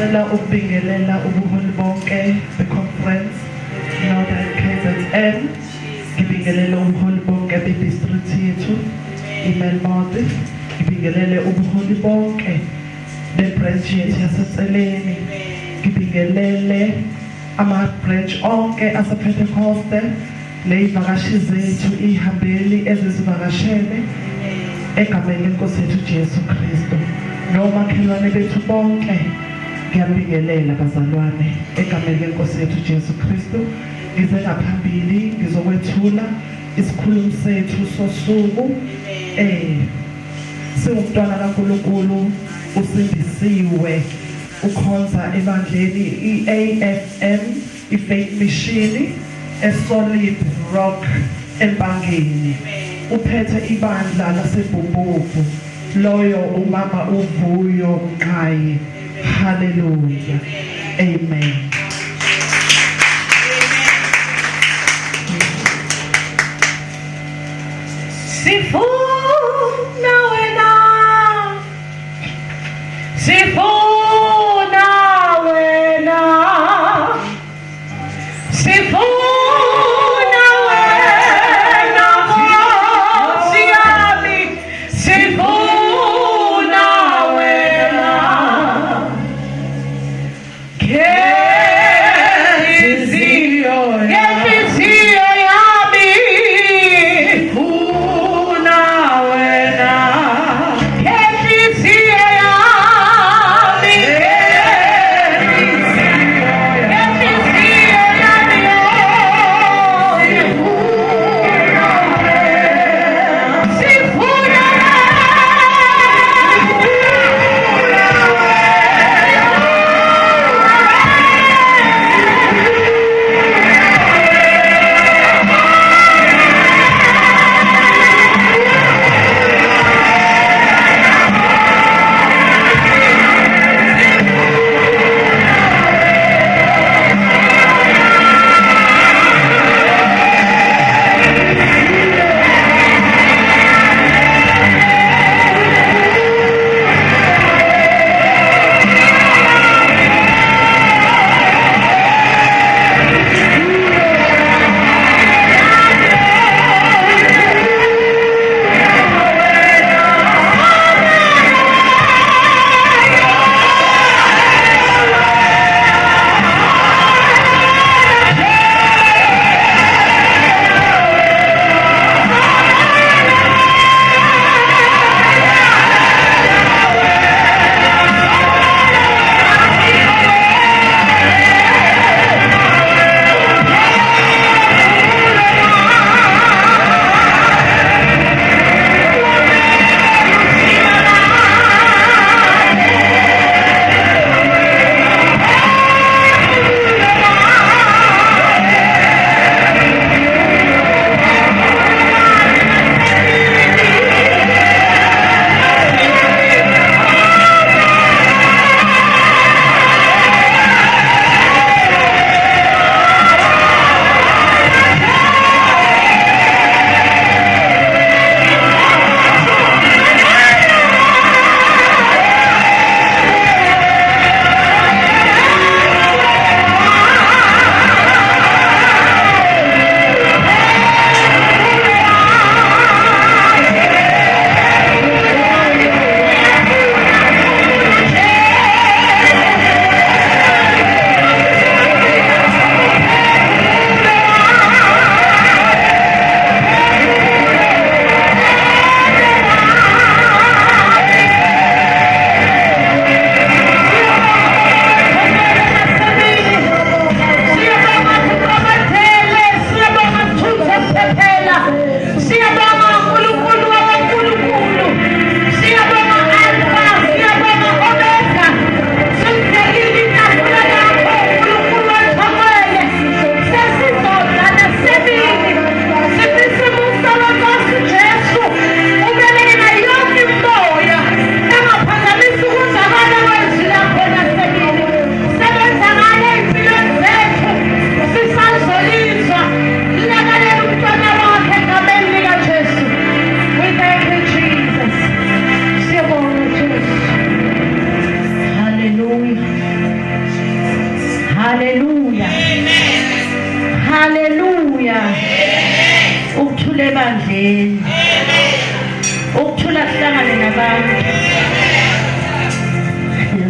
Ngicela ukubingelela ubuholi bonke be-conference Northern KZN. Ngibingelele ubuholi bonke be-district yethu iMelmoth. Ngibingelele ubuholi bonke be-branch yethu yaseCeleni. Ngibingelele ama-branch onke asePentecoste ney'vakashi zethu iy'hambeli ezizivakashele egameni lenkosi yethu Jesu Kristu nomakhelwane bethu bonke ngiyabingelela bazalwane egameni lenkosi yethu Jesu Kristu ngize ngaphambili ngizokwethula isikhulumi sethu sosuku eh singumntwana kaNkuluNkulu usindisiwe ukhonza ebandleni iAFM iFaith Mission eSolid Rock eMpangeni uphethe ibandla laseBhubhubhu loyo umama uVuyo Mnqayi haleluya amen. Sifuna wena Sifuna wena Sifuna wena Nkosi yami Sifuna wena. Haleluya. Haleluya. Ukuthula ebandleni. Ukuthula kuhlangane nabantu.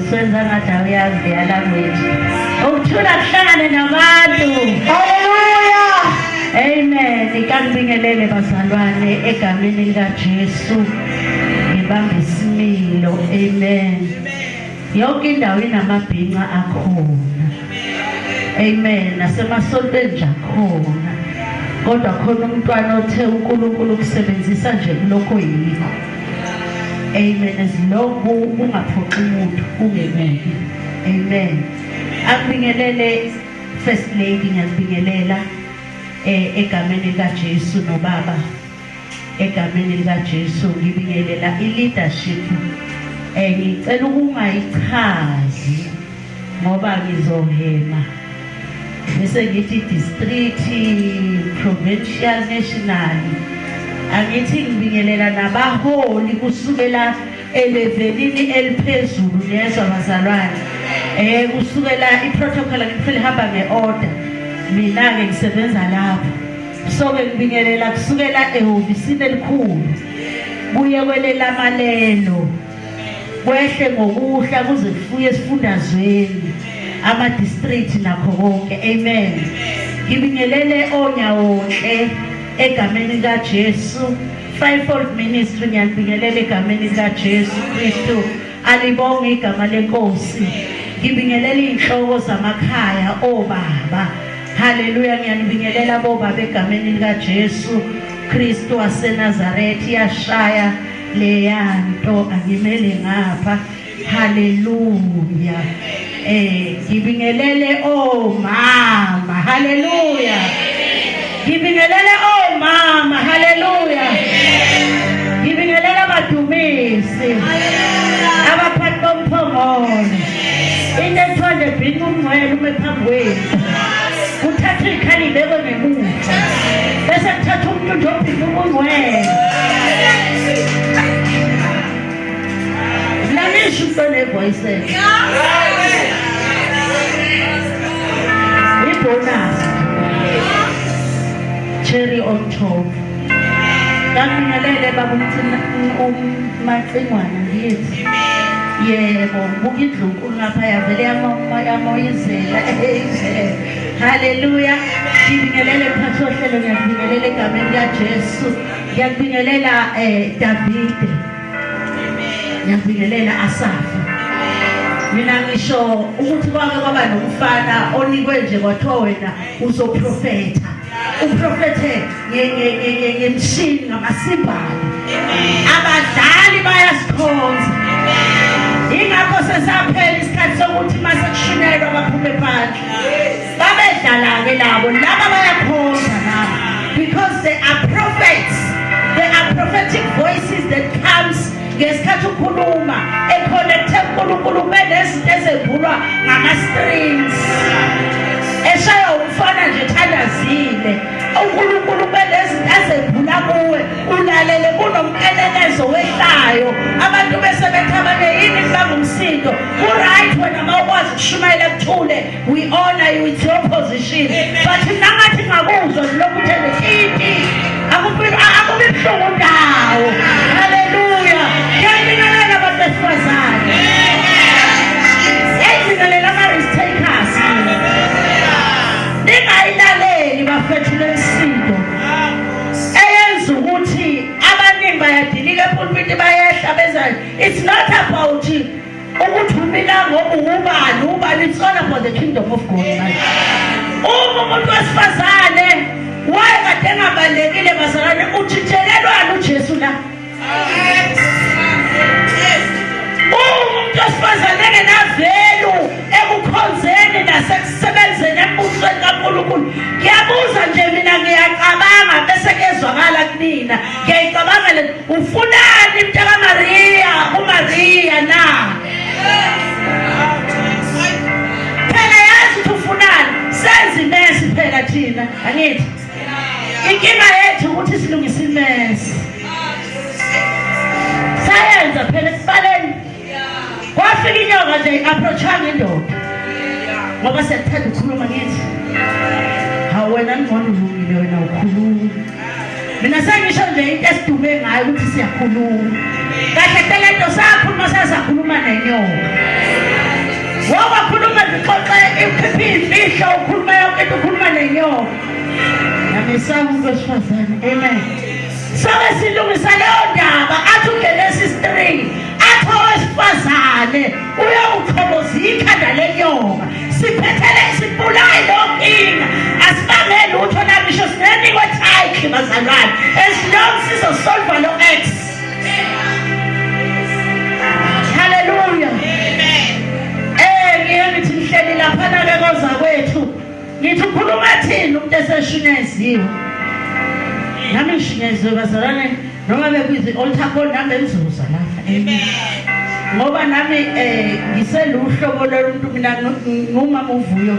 Senza ngathi awuyazi leya language. Ukuthula kuhlangane nabantu. Haleluya. Amen. Ikangibingelele bazalwane egameni likaJesu. Ngibamba isimilo. Amen. Yonke indawo inamabhinca akhona. Amen. Nasemasontweni nje akhona. Kodwa khona umntwana othe uNkulunkulu ukusebenzisa nje kulokho yikho. Amen. As long ungaphoxi umuntu ungekubi. Amen. Akubingelele First Lady ngiyakubingelela eh egameni likaJesu nobaba. Egameni likaJesu ngibingelela i-leadership eh ngicela ukungayichazi ngoba ngizohema bese ngithi district provincial national angithi ngibingelela nabaholi kusukela elevelini eliphezulu lezwa bazalwane eh kusukela i-protocol ngifile ihamba nge-order mina-ke ngisebenza lapho So-ke ngibingelela kusukela ehhovisini elikhulu kuye kwelelamalelo kwehle ngokuhla kuze kufuye esifundazweni ama-district nakho konke amen ngibingelele onyawonhle egameni likaJesu fivefold ministry ngiyanibingelela egameni likaJesu Kristu alibonge igama lenkosi ngibingelela iy'nhloko zamakhaya obaba Haleluya ngiyanibingelela bobaba egameni likaJesu Kristu waseNazaretha iyashaya leyanto angimele ngapha haleluya eh ngibingelele omama haleluya ngibingelele omama haleluya ngibingelele abadumisi abaphathi bomphongolo into ekuthiwa nje bhinqa umngcwele ume phambi kwethu kuthathwa iy'khali ibekwe ngemuva bese kuthatha umuntu nje obhinqa umungcwele lamisho umuntu onevoice ibonus cherry on top ngangibingelele baba umacingwana ngithi yebo ngibuka indlunkulu ngapha yavele yamoyizela amen haleluya ngibingelele mphathi wohlelo ngiyakubingelela egameni likajesu ngiyakubingelela um davide ngiyakubingelela asafa mina ngisho ukuthi kwake kwaba nomfana onikwe nje kwathiwa wena uzoprofetha uprofethe ngemshini ngamasimbali abadlali bayasikhonza ingakho sesaphela isikhathi sokuthi uma sekushunyelwa baphume phandle babedlala-ke labo laba bayakhonza laba because they are prophets they are prophetic voices that comes ngesikhathi ukhuluma econnecte uNkulunkulu kube nezinto ezembulwa ngama-strings eshaya umfana nje thandazile uNkulunkulu kube nezinto azembula kuwe ulalele kunomkelekezo wehlayo abantu bese bethi abanye yini kubanga umsindo ku-right wena uma ukwazi ukushumayela kuthule we honor you it's your position but nangathi ngakuzwa lokhu uthele iti akubi buhlungu ndawo haleluya ngiyabingelela abantu besifazane ngiyabingelela ama-risk takers ningayilaleli bafethu lemsindo eyenza ukuthi abaningi bayadilika epulpiti bayehla beza it's not about ukuthi umila ngoba ubani ubani it's all about the kingdom of God manje uma umuntu wesifazane wayekade engabalekile bazalwane uthithelelwani uJesu la uma umuntu wesifazane engenavelu ekukhonzeni nasekusebenzeni embusweni kaNkulunkulu ngiyabuza nje mina ngiyacabanga bese kuyezwakala kunina ngiyayicabanga le ufunani mntakaMariya uMariya na phela yazi ukuthi ufunani senze imesi phela thina angithi inkinga yethu ukuthi silungise imesi sayenza phela ekuqaleni kwafika inyoka nje i-approachanga indoda Ngoba siyathanda ukukhuluma ngithi. Hawu wena ngcono ulungile wena ukhuluma. Mina sengisho nje into esidume ngayo ukuthi siyakhuluma. Kahle hle lento sakhuluma sasakhuluma nenyoka. Wakhuluma ngixoxe iphiphi imfihlo ukhuluma yonke into ukhuluma nenyoka. Ngiyamesaba umuntu wesifazane. Amen. Soke silungisa leyo ndaba athi uGenesis 3 athi owesifazane uyawuchoboza ikhanda lenyoka. Siphethele sibulaye leyo nkinga. Asibambe lutho la ngisho singenikwe title bazalwane. As long sizosolva lo ex. Hallelujah. Amen. Eh ngiye ngithi ngihleli lapha na ke kozakwethu. Ngithi ukhuluma thini umuntu eseshinyeziwe. Nami ngishinyeziwe bazalwane noma bekuyizi altar call nami bengizoza lapha. Amen. Ngoba nami eh ngiseluhlobo loluntu mina ngumama uVuyo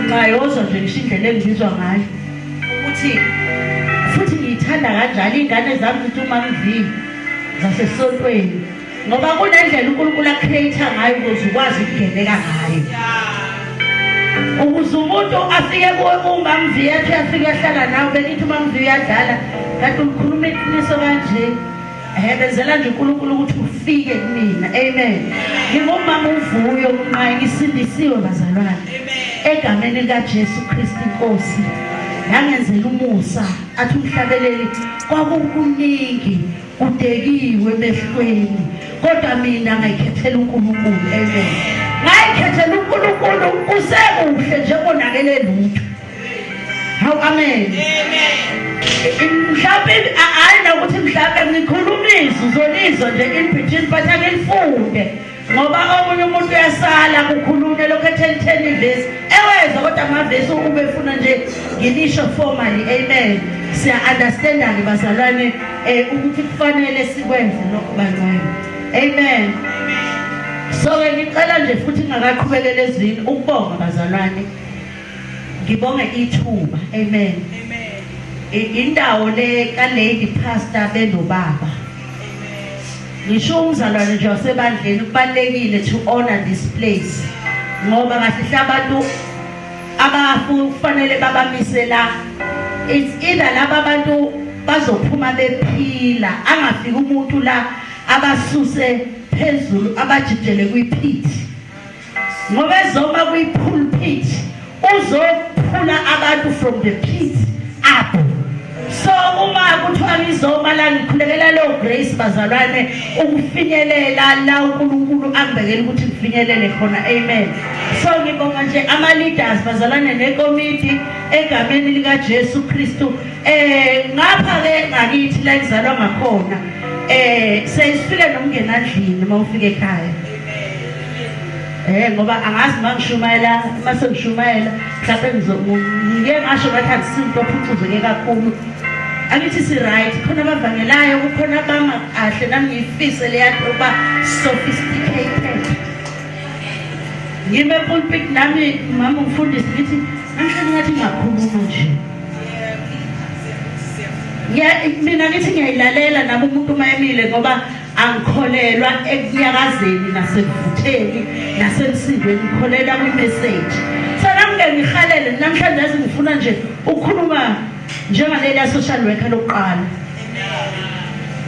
nxayozwa nje ngisho indlela engizwa ngayo ukuthi futhi ngiyithanda kanjalo iy'ngane zami ukuthi uma ngivile zasesontweni ngoba kunendlela uNkulunkulu acreate ngayo ukuze ukwazi ukungeneka ngayo ukuze umuntu afike kuwe umamvi yathi uyafika uyahlala nawe bengithi umamvi uyadlala kanti ukhuluma iqiniso kanje Hebezela nje uNkulunkulu ukuthi ufike kumina. Amen. Ngingumama uVuyo Mnqayi ngisindisiwe bazalwane. Egameni likaJesu Kristu iNkosi. Yangenzela umusa athi umhlabeleli kwakukuningi kudekiwe emehlweni kodwa mina ngayikhethela uNkulunkulu. Amen. Ngayikhethela uNkulunkulu kusekuhle nje konakele lutho. Hawu amen. Amen. Mhlawumbe hayi nokuthi mhlawumbe ngikhulumisa uzolizwa nje in between but angilifunde ngoba omunye umuntu uyasala kukhulunywe lokho etheni ivesi ewezwa kodwa amavesi ubefuna nje ngilisho formally amen siya understanda ke bazalwane eh ukuthi kufanele sikwenze lokho bangcwele amen so ke ngicela nje futhi ngingakaqhubekela ezwini ukubonga bazalwane Ngibonge ithuba. Amen. Amen. Indawo le ka lady pastor benobaba. Ngisho umzalwane nje wasebandleni kubalekile to honor this place. Ngoba kahle hle abantu abafanele babamise la. It's either laba bantu bazophuma bephila angafiki umuntu la abasuse phezulu abajijele kwipit. Ngoba ezoma kwi-pulpit uzophula abantu from the pit up. So uma kuthiwa ngizoma la ngikhulekela leyo grace bazalwane ukufinyelela la uNkulunkulu angibekela ukuthi ngifinyelele khona amen. So ngibonga nje ama leaders bazalwane nekomiti egameni lika Jesu Kristu eh ngapha ke ngakithi la ngizalwa ngakhona eh seyifike nomngenandlini uma ufika ekhaya. Eh ngoba angazi mangishumayela mase ngishumayela mhlawumbe ngike ngasho ngathi akusinto ophucuzeke kakhulu. Angithi si right khona abavangelayo kukhona abama kahle nami ngiyifise leya nto ukuba sophisticated. Ngime pulpit nami mama umfundisi ngithi namhlanje ngathi ngingakhuluma nje. Mina ngithi ngiyayilalela nami umuntu uma emile ngoba Angikholelwa ekunyakazeni nasekuvutheni nasemsindweni ngikholelwa kwi-message. So nami ke ngihalele namhlanje yazi ngifuna nje ukukhuluma njengaleli social worker lokuqala.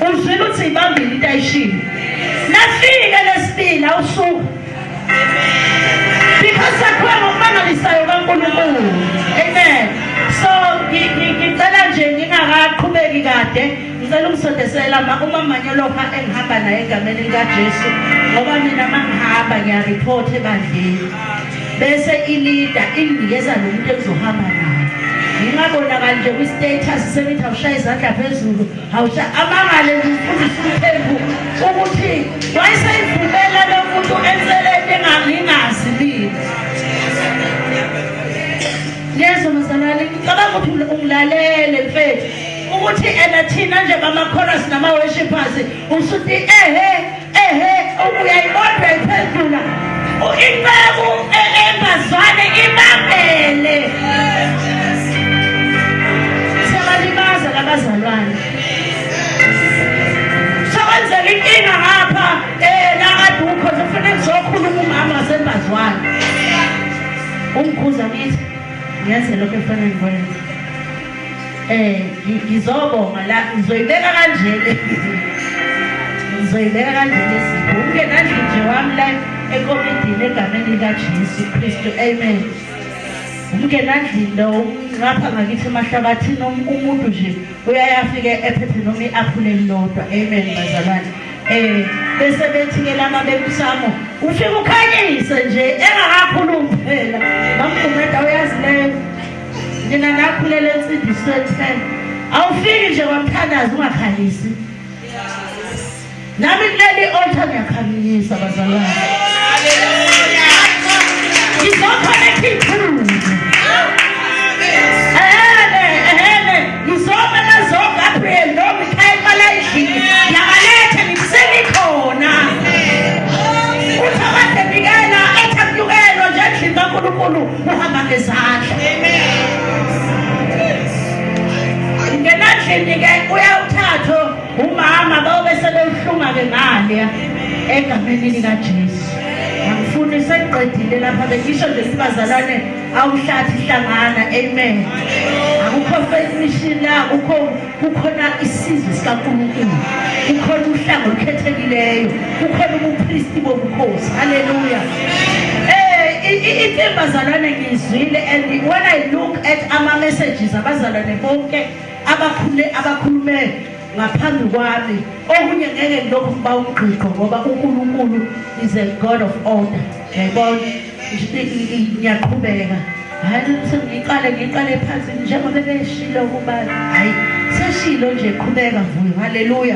Uzwile ukuthi ibambile into ayishilo. Nafika lesibili awusuka. Because sakhiwe ngokumangalisayo kaNkulunkulu. Amen. So ngicela nje ngingakaqhubeki kade Ngicela ungisondesela ma uma manyolopha engihamba naye egameni likaJesu ngoba mina mangihamba ngiyareport ebandleni bese ilida inginikeza lo muntu engizohamba naye ngingabonakali nje kwi-status sengithi awushaye izandla phezulu awusha amangale ngifundisa umthembu ukuthi wayeseyivumela lo muntu enzeleni engangingazi mina Ngiyezwa mazalwane ngicabanga ukuthi ungilalele mfethu ukuthi ena thina nje bama-chorus nama-worshippers usuthi ehe ehe uyayibona uyayiphendula inceku engazwane ibambele siyabalimaza labazalwane sekwenzeka inkinga ngapha um la kade ukho sekufanele kuzokhuluma umama wasembazwane. Niyangizwa ngithi ngiyenze lokho ekufanele ngikwenze. Ngizobonga la ngizoyibeka kanje le. Ngizoyibeka kanje lesipho. Ungena nje wami la ekomidini egameni likaJesu Kristu. Amen. Umngenandlini lo ngapha ngakithi emahlabathini umuntu nje uyaye afike ephethe noma i-aphula elilodwa. Amen bazalwane. Bese bethi ke laba bemsamo ufike ukhanyise nje engakakhulumi phela. Mamgumeda uyazi leyo. Nina nakhulela ensindisweni phela. Awufiki nje kwamthandazi ungakhanyisi. Nami kuleli altar ngiyakhanyisa bazalwane. Hallelujah. Ngizokhona ikhulu. Ehene, ehene, ngizoma nazo Gabriel no Michael balayidlini. Ngiyabaletha ngisengikhona. Uthi akade nikela ethi akunyukelwa nje endlini kaNkulunkulu uhamba ngezandla. Amen. Ngena endlini ke uyawuthatha umama bayobe sebewuhlunga-ke ngale egameni likaJesu. Angifuni sengiqedile lapha bengisho nje sibazalwane awuhlathi hlangana amen. Akukho faith mission la akukho kukhona isizwe sikaNkulunkulu. Kukhona uhlanga olukhethekileyo. Kukhona ubupristi bobukhosi. Hallelujah. Into bazalwane ngizwile and when I look at ama messages abazalwane bonke abakhule abakhulume ngaphambi kwami okunye ngeke ngilokhu ngiba umgqigqo ngoba uNkulunkulu is a God of order yayibona ngiyaqhubeka hayi sengiqale ngiqale phansi njengoba beshilo ukuba hayi seshilo nje qhubeka vuyo haleluya.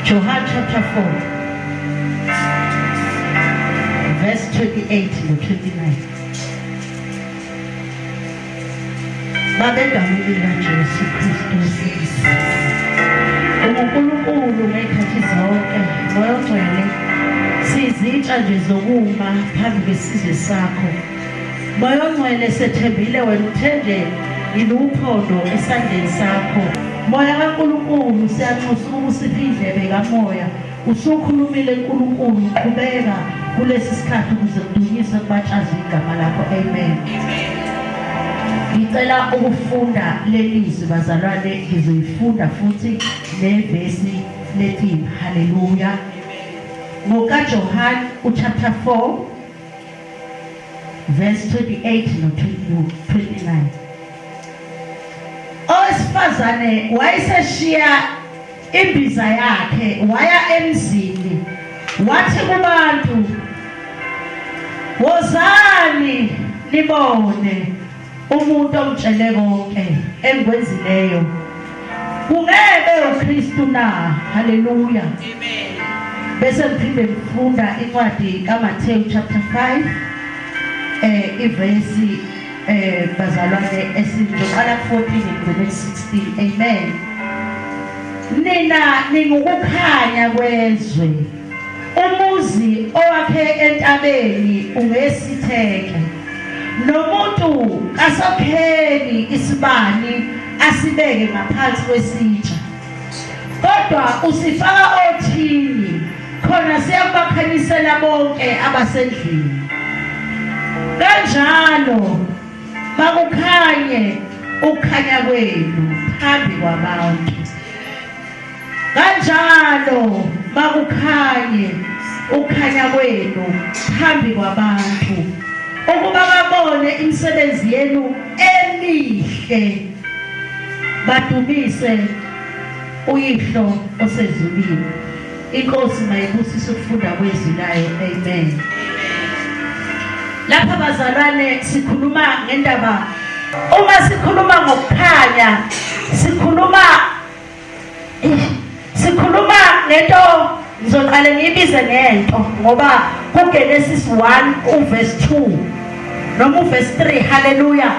John chapter 4 verse 28 no 29. Babegameni likaJesu Kristu uNkulunkulu ngey'khathi zonke Moya oNgcwele sizitsha nje zokuma phambi kwesizwe sakho Moya oNgcwele sethembile wena uthe nje ngiluphondo esandleni sakho Moya kaNkulunkulu siyanxusa ukuba usiphe indlebe kamoya usukhulumile uNkulunkulu qhubeka kulesi sikhathi ukuze kudunyiswe kubatshazwe igama lakho amen. Ngicela ukufunda leli zwi bazalwane ngizoyifunda futhi nevesi lethi haleluya ngokaJohn uchapter 4 verse 28 no 29. Owesifazane wayeseshiya imbiza yakhe waya emzini wathi kubantu wozani nibone umuntu ongitshele konke engikwenzileyo kungebe uKristu na haleluya amen bese ngiphinde ngifunda incwadi kaMathewu chapter 5 ivesi bazalwane esizoqala ku-14 ngigcine ku-16 amen. Nina ningukukhanya kwezwe umuzi owakhe entabeni ungesitheke nomuntu kasokheli isibani asibeke ngaphansi kwesitsha kodwa usifaka othini khona siyakubakhanyisela bonke abasendlini kanjalo makukhanye ukukhanya kwenu phambi kwabantu kanjalo makukhanye ukukhanya kwenu phambi kwabantu ukuba babone imisebenzi yenu emihle badumise uyihlo osezulwini. Inkosi mayibusise ukufunda kwezwi layo. Amen. Lapha bazalwane sikhuluma ngendaba uma sikhuluma ngokukhanya sikhuluma sikhuluma ngento ngizoqale ngiyibize ngento ngoba kuGenesis 1 uverse 2 noma uverse 3 haleluya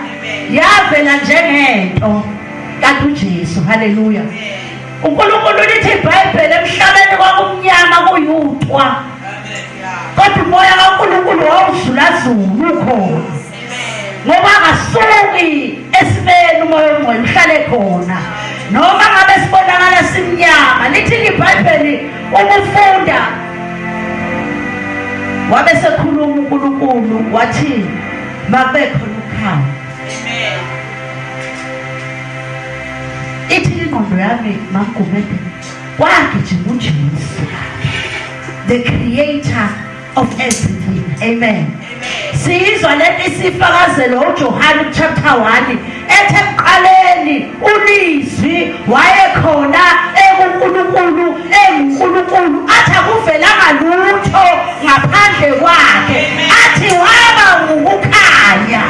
yavela njengento kanti uJesu haleluya uNkulunkulu lithi iBhayibheli emhlabeni kwakumnyama kuyutwa kodwa umoya kaNkulunkulu wawuzulazula ukhona ngoba akasuki esimeni umoya ongcwele uhlale khona noma ngabe sibonakala simnyama lithi iBhayibheli ukufunda Wabe sekhuluma uNkulunkulu wathi makube khona ukukhanya. Ithi ingqondo yami maMgumede kwagijima uJesu the creator of everything. Amen. Siyizwa lento isifakazelo uJohane chapter 1 ethe ekuqaleni ulizwi wayekhona ekuNkulunkulu enguNkulunkulu athi akuvelanga lutho ngaphandle kwakhe athi waba ngukukhanya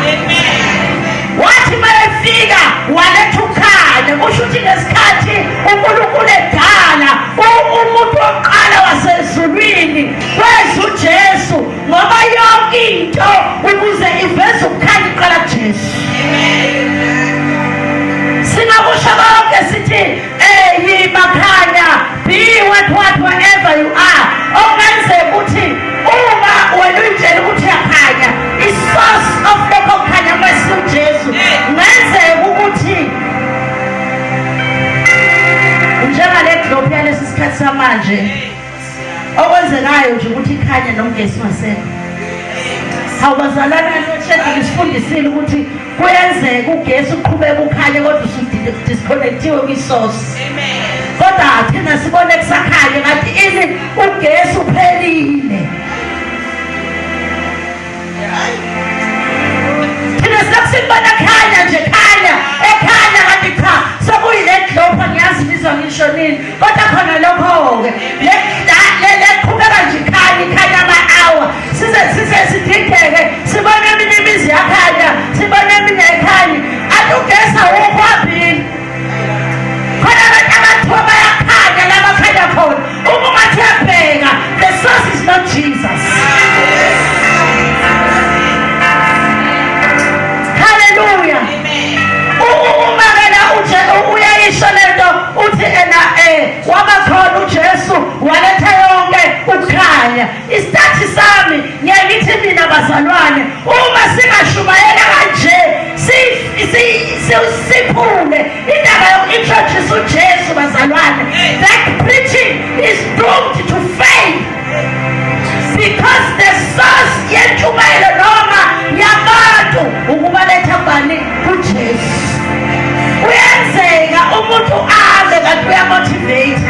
wathi mayefika waletha ukukhanya kusho ukuthi ngesikhathi uNkulunkulu edala umuntu wokuqala wasezulwini kweza uJesu ngoba yonke into ukuze iveze ukukhanya iqala kuJesu singakusho konke sithi eh yima khanya be what what whatever you are okungenzeka ukuthi uma wena uyitshela ukuthi uyakhanya i-source of lokho kukhanya kwesi uJesu kungenzeka ukuthi njengale globe yalesi sikhathi samanje okwenzekayo nje ukuthi ikhanye nomgesi wasekho hawu bazalwane load-shedding isifundisile ukuthi kuyenzeka ugesi uqhubeke ukhanye kodwa usudisconnectiwe kwi-source kodwa thina sibone kusakhanye ngathi ini ugesi uphelile thina sekusibona khanya nje khanya ekhanya kanti cha sekuyile globe ngiyazi ngizwa ngisho nini kodwa khona lokho-ke leqhubeka nje ikhanya ikhanya ama-hour size size sidideke sibone eminye imizi yakhanya sibone eminye ayikhanyi athi ugesi awukho hambile khona abantu abathiwa bayakhanya la bakhanya khona uma ungathi uyabheka the source is not Jesus haleluya uma ke uyayisho lento uthi ena eh waba khona uJesu waletha yonke ukukhanya isitathi sami ngiyakithi mina bazalwane uma singashumayela kanje siphule indaba yoku-introduce uJesu bazalwane that preaching is doomed to fail because the source yentshumayelo noma yabantu ukubaletha kubani kuJesu kuyenzeka umuntu ame kanti uyamotivate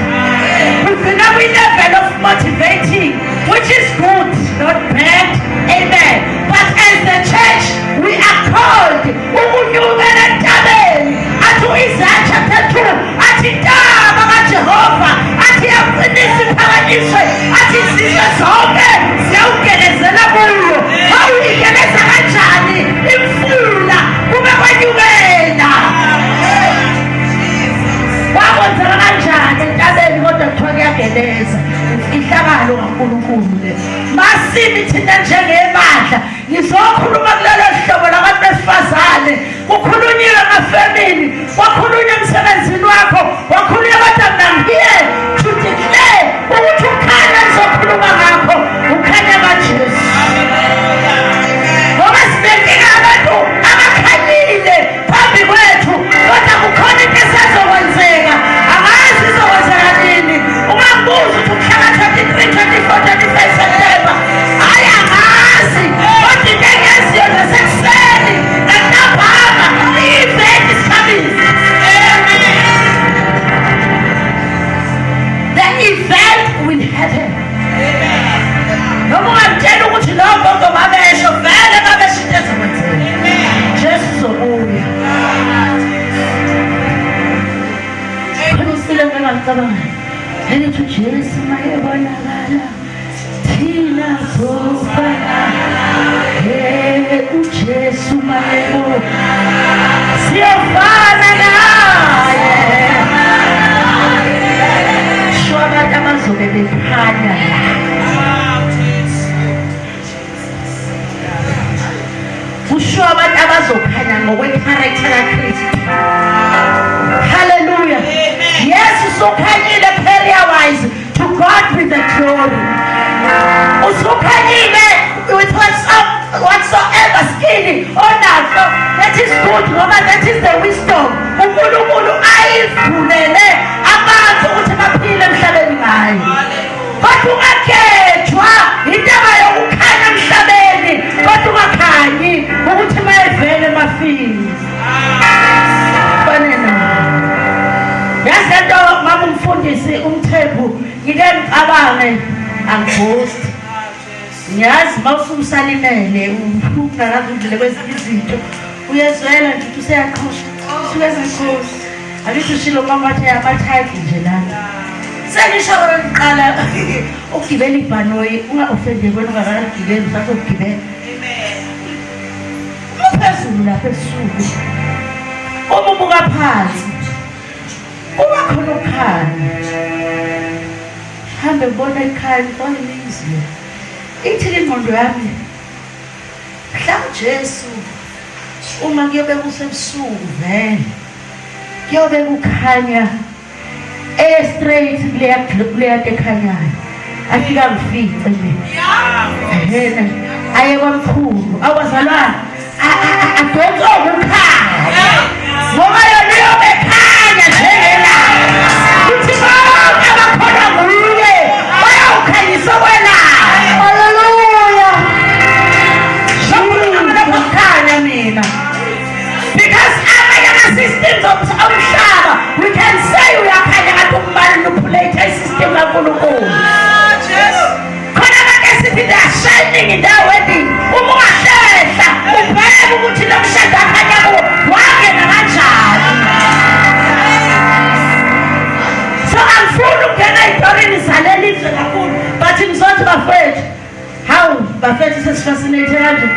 kugcina kwi-level of motivating which is good not bad amen but as the church we are called ukunyukela entabeni athi u-Isaya chapter 2 athi intaba kaJehova athi yaqinisa iphakanyiswe athi izizwe zonke ziyawugelezela kuyo hawu igeleza kanjani imfula kube kwenyukela wakwenzeka kanjani entabeni kodwa kuthiwa kuyageleza imfihlakalo kaNkulunkulu le masimi thina njengebandla ngizokhuluma kulelo hlobo labantu besifazane kukhulunyiwe ngafemini kwakhulunywa emsebenzini wakho wakhulunywa kodwa mina ngiye to declare ukuthi ukhanya ngizokhuluma ngakho ukhanya kaJesu ngoba sinenkinga abantu abakhanyile phambi kwethu kodwa kukhona into esazokwenzeka angazi izokwenzeka nini ungangibuza ukuthi umhla ka-23 24 25 September hayi angazi kodwa into engiyaziyo nasekuseni nantambama i-event is coming the event will happen noma ungamtshela ukuthi lo gogo babesho vele babesho into ezokwenzeka Jesu uzobuya khona usile ngeke ngicabanga elithi uJesu mayebonakala thina sofana hey uJesu mayebonakala siyofana naye sho abantu abazobe bekhanya la kusho abantu abazokhanya ngokwecharacter kaKristu haleluya yes usukhanyile career wise to God be the glory usukhanyile with whatsoever skill onaso that is good ngoba that is the wisdom uNkulunkulu ayivulele abantu ukuthi baphile emhlabeni ngayo kodwa ungagejwa intaba yokukhanya Ngiyazi uma ususalimele ungakaze udlule kwezinye izinto uyezwela nje ukuthi useyaqhosha usuke eziqhosha angithi ushilo mama wathi amathayidi nje lana sengisho ngiqala ukugibela ibhanoyi unga-ofendeki wena ungakaligibeli usasokugibela uphezulu lapha ebusuku uma ubuka phansi kuba khona ukukhanya hambe ngibona ikhaya ngibona imizi ithi ingqondo yami mhla uJesu uma kuyobe kusebusuku vele kuyobe kukhanya e-straight kuleya kuleya nto ekhanyayo afika ngifice mina ehena aye kwamkhulu awubazalwane adonse ukukhanya ngoba yona iyobe khanya njengelanga kuthi bonke abakholwa nguye bayawukhanyisa kwelanga haleluya lapho kukhanya mina because amanye ama-systems omhlaba we can say uyakhanya ngathi ukumanipulate isystem kaNkulunkulu khona abantu esithi they are shining in their wedding uma ungahlehla ubheke ukuthi lo mshado akhanya kuwo wangena kanjani so angifuni ukungena ey'torini zaleli zwe kakhulu but ngizothi bafowethu hawu bafethu sesifascinate kanje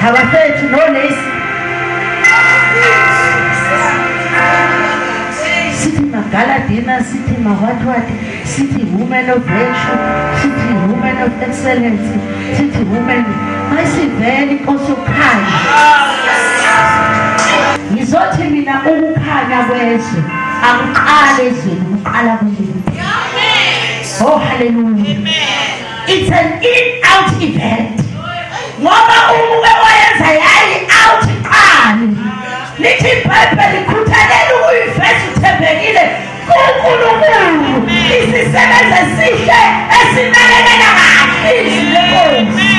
habafethu no lesi sithi magala dinner sithi ma-what sithi women of virtue sithi women of excellence sithi women mayisivele inkosi yokukhanya ngizothi mina ukukhanya kwezwe akuqali ezweni kuqala kumuntu oh hallelujah it's an in out event ngoba umuke wayenza yayi out qali lithi ibhayibheli khuthalela ukuyiveza uthembekile kuNkulunkulu isisebenzi esihle esinakekela kahle izwi lenkosi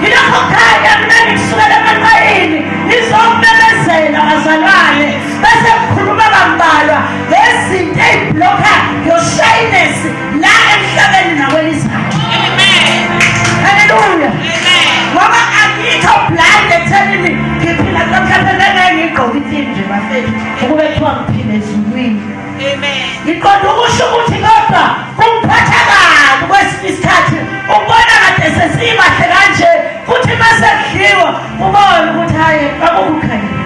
yilokho khanya mina ngikusukela emaqayini ngizomemezela bazalwane bese ngikhuluma bambalwa ngezinto ey'blokha your shyness la emhlabeni nakwelizayo haleluya ngoba angikho blind ekuthenini ngiphila kulo mhlaba ngeke ngiyigqoke ithini nje bafethu ukube kuthiwa ngiphila ezulwini ngiqonda ukusho ukuthi kodwa kumphatha kabi kwesinye isikhathi ukubona kade sesibahle kanje futhi uma sekudliwa ubone ukuthi hhayi kwakukukhanyile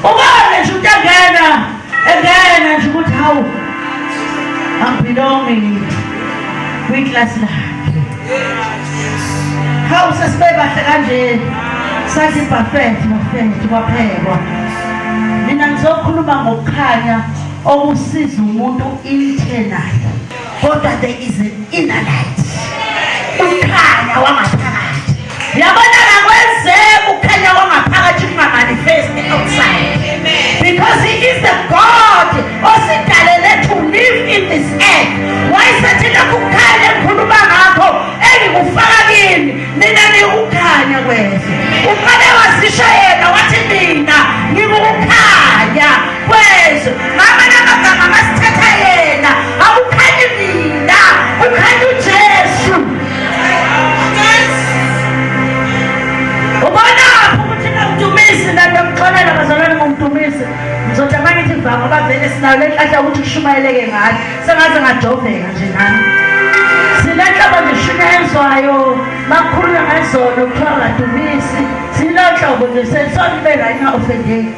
ubone nje umuntu engena engena nje ukuthi hawu angibelongi kwiklasi lakhe hawu sesibe bahle kanje sathi ibhafethi bafethi kwaphekwa mina ngizokhuluma ngokukhanya okusiza umuntu internal kodwa there is an inner light ukukhanya wangaphakathi yabona kakwenzeka ukukhanya kwangaphakathi kungamanifesti outside because he is the god osidalele to live in this earth wayesethi lokhu kukhanya engikhuluma ngakho engikufaka kini nina nikukhanya kwezwe uqale wazisho yena wathi mina ngikukukhanya kwezwe ngamanye amagama masithatha yena akukhanyi mina kukhanya ujesu ubonaphi ukuthi nomdumisi nalomxolela bazalwane ngomdumisi ngizothi uma ngithi va ngoba vele sinayo le nhlahla ukuthi kushumayeleke ngathi sengaze ngajoveka nje nami sinenhlobo nje shunyayezwayo makukhulunywa ngezono kuthiwa ngadumisi sinenhlobo nje sesonibeka inga-ofendeki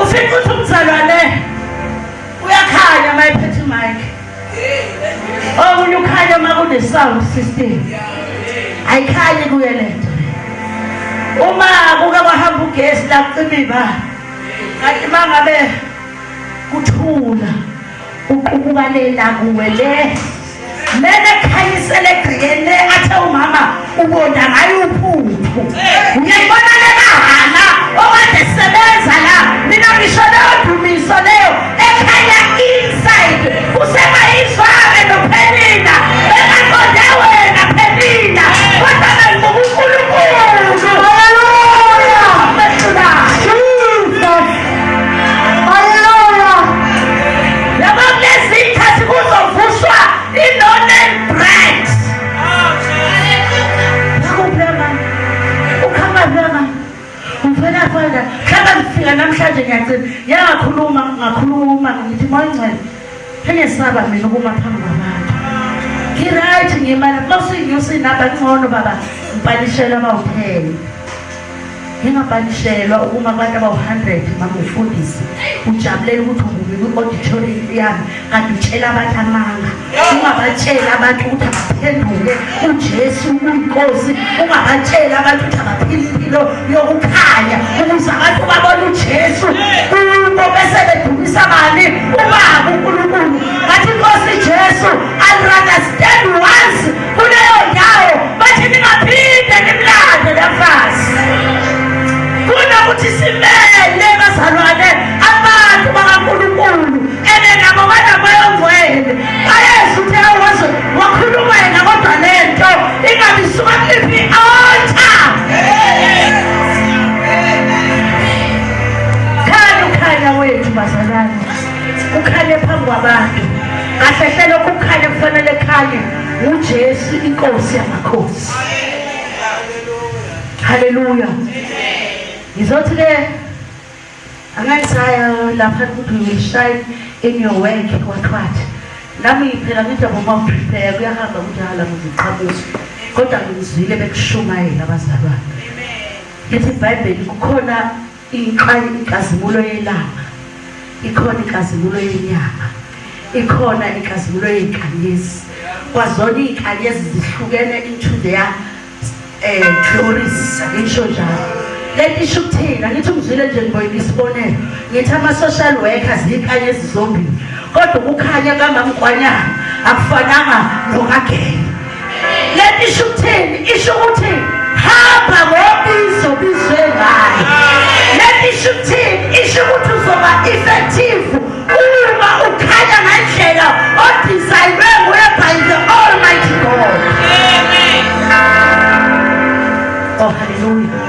ufika uthi umzalwane uyakhanya uma ephethe imayikhi okunye ukhanya uma kune-sound system ayikhanyi kuye le nto uma kuke kwahamba ugesi la kucima ibani kanti uma ngabe kuthula uqubuka le la kuwe le lena ekhanyisele egcekeni le athe umama ubonda ngayo uphuphu uyayibona le kahana okade sebenza la mina ngisho leyo dumiso leyo ekhanya inside kusebayizwake nophenina bengaqonde wena phenina kodwa bengibuka unkulunkulu haleluya. Ngifela fana mhlawumbe ngifika namhlanje ngiyagcina ngiyangakhuluma ngakhuluma ngithi moya ngcwele Ngiyesaba mina ukuma phambi kwabantu. Ngiright ngimana mawusinyusa inamba ngcono baba ngipanishelwa abawu-10. Ngingapanishelwa ukuma kubantu abawu-100 mama ufundisi. Ujabulela ukuthi ungumi kwi-auditorium yami kanti utshela abantu amanga. Ungabatsheli abantu ukuthi abaphenduke uJesu uyinkosi. Ungabatsheli abantu ukuthi abaphile impilo yokukhanya ukuze abantu babone uJesu kubo bese bedumisa bani ubaba uNkulunkulu ngathi inkosi Jesu I'll rather stand once kuleyo ndawo bathi ningaphinde nimlande lamfazi kunokuthi simele bazalwane abantu bakaNkulunkulu ene nabo banamoya ongcwele bayeza ukuthi awazi wakhuluma yena kodwa le nto ingabi suka kuliphi i-altar khanya ukhanya wethu bazalwane ukhanye phambi kwabantu kahle hle lokhu kukhanya kufanele khanye uJesu inkosi yamakhosi haleluya ngizothi ke Angisaya lapha ukuthi you will shine in your work what what. Nami phela ngithi uma prepare kuyahamba kunjalo ngiziqhamuza. Kodwa ngizwile bekushumayela abazalwane. Lithi iBhayibheli kukhona inkazimulo yelanga. Ikhona inkazimulo yenyanga. Ikhona inkazimulo yezinkanyezi. Kwazona izinkanyezi zihlukene into their eh glories ngisho njalo lento isho ukuthina ngithi ungizwile nje ngiboyile isibonelo ngithi ama-social workers yinkanyezi zombili kodwa ukukhanya kamamkwanyana akufananga nokagele lento isho ukuthini isho ukuthi hamba ngobizo bizwe ngayo lento isho ukuthini isho ukuthi uzoba effective uma ukhanya ngendlela odizayinwe nguye by the almighty god Amen. Oh haleluya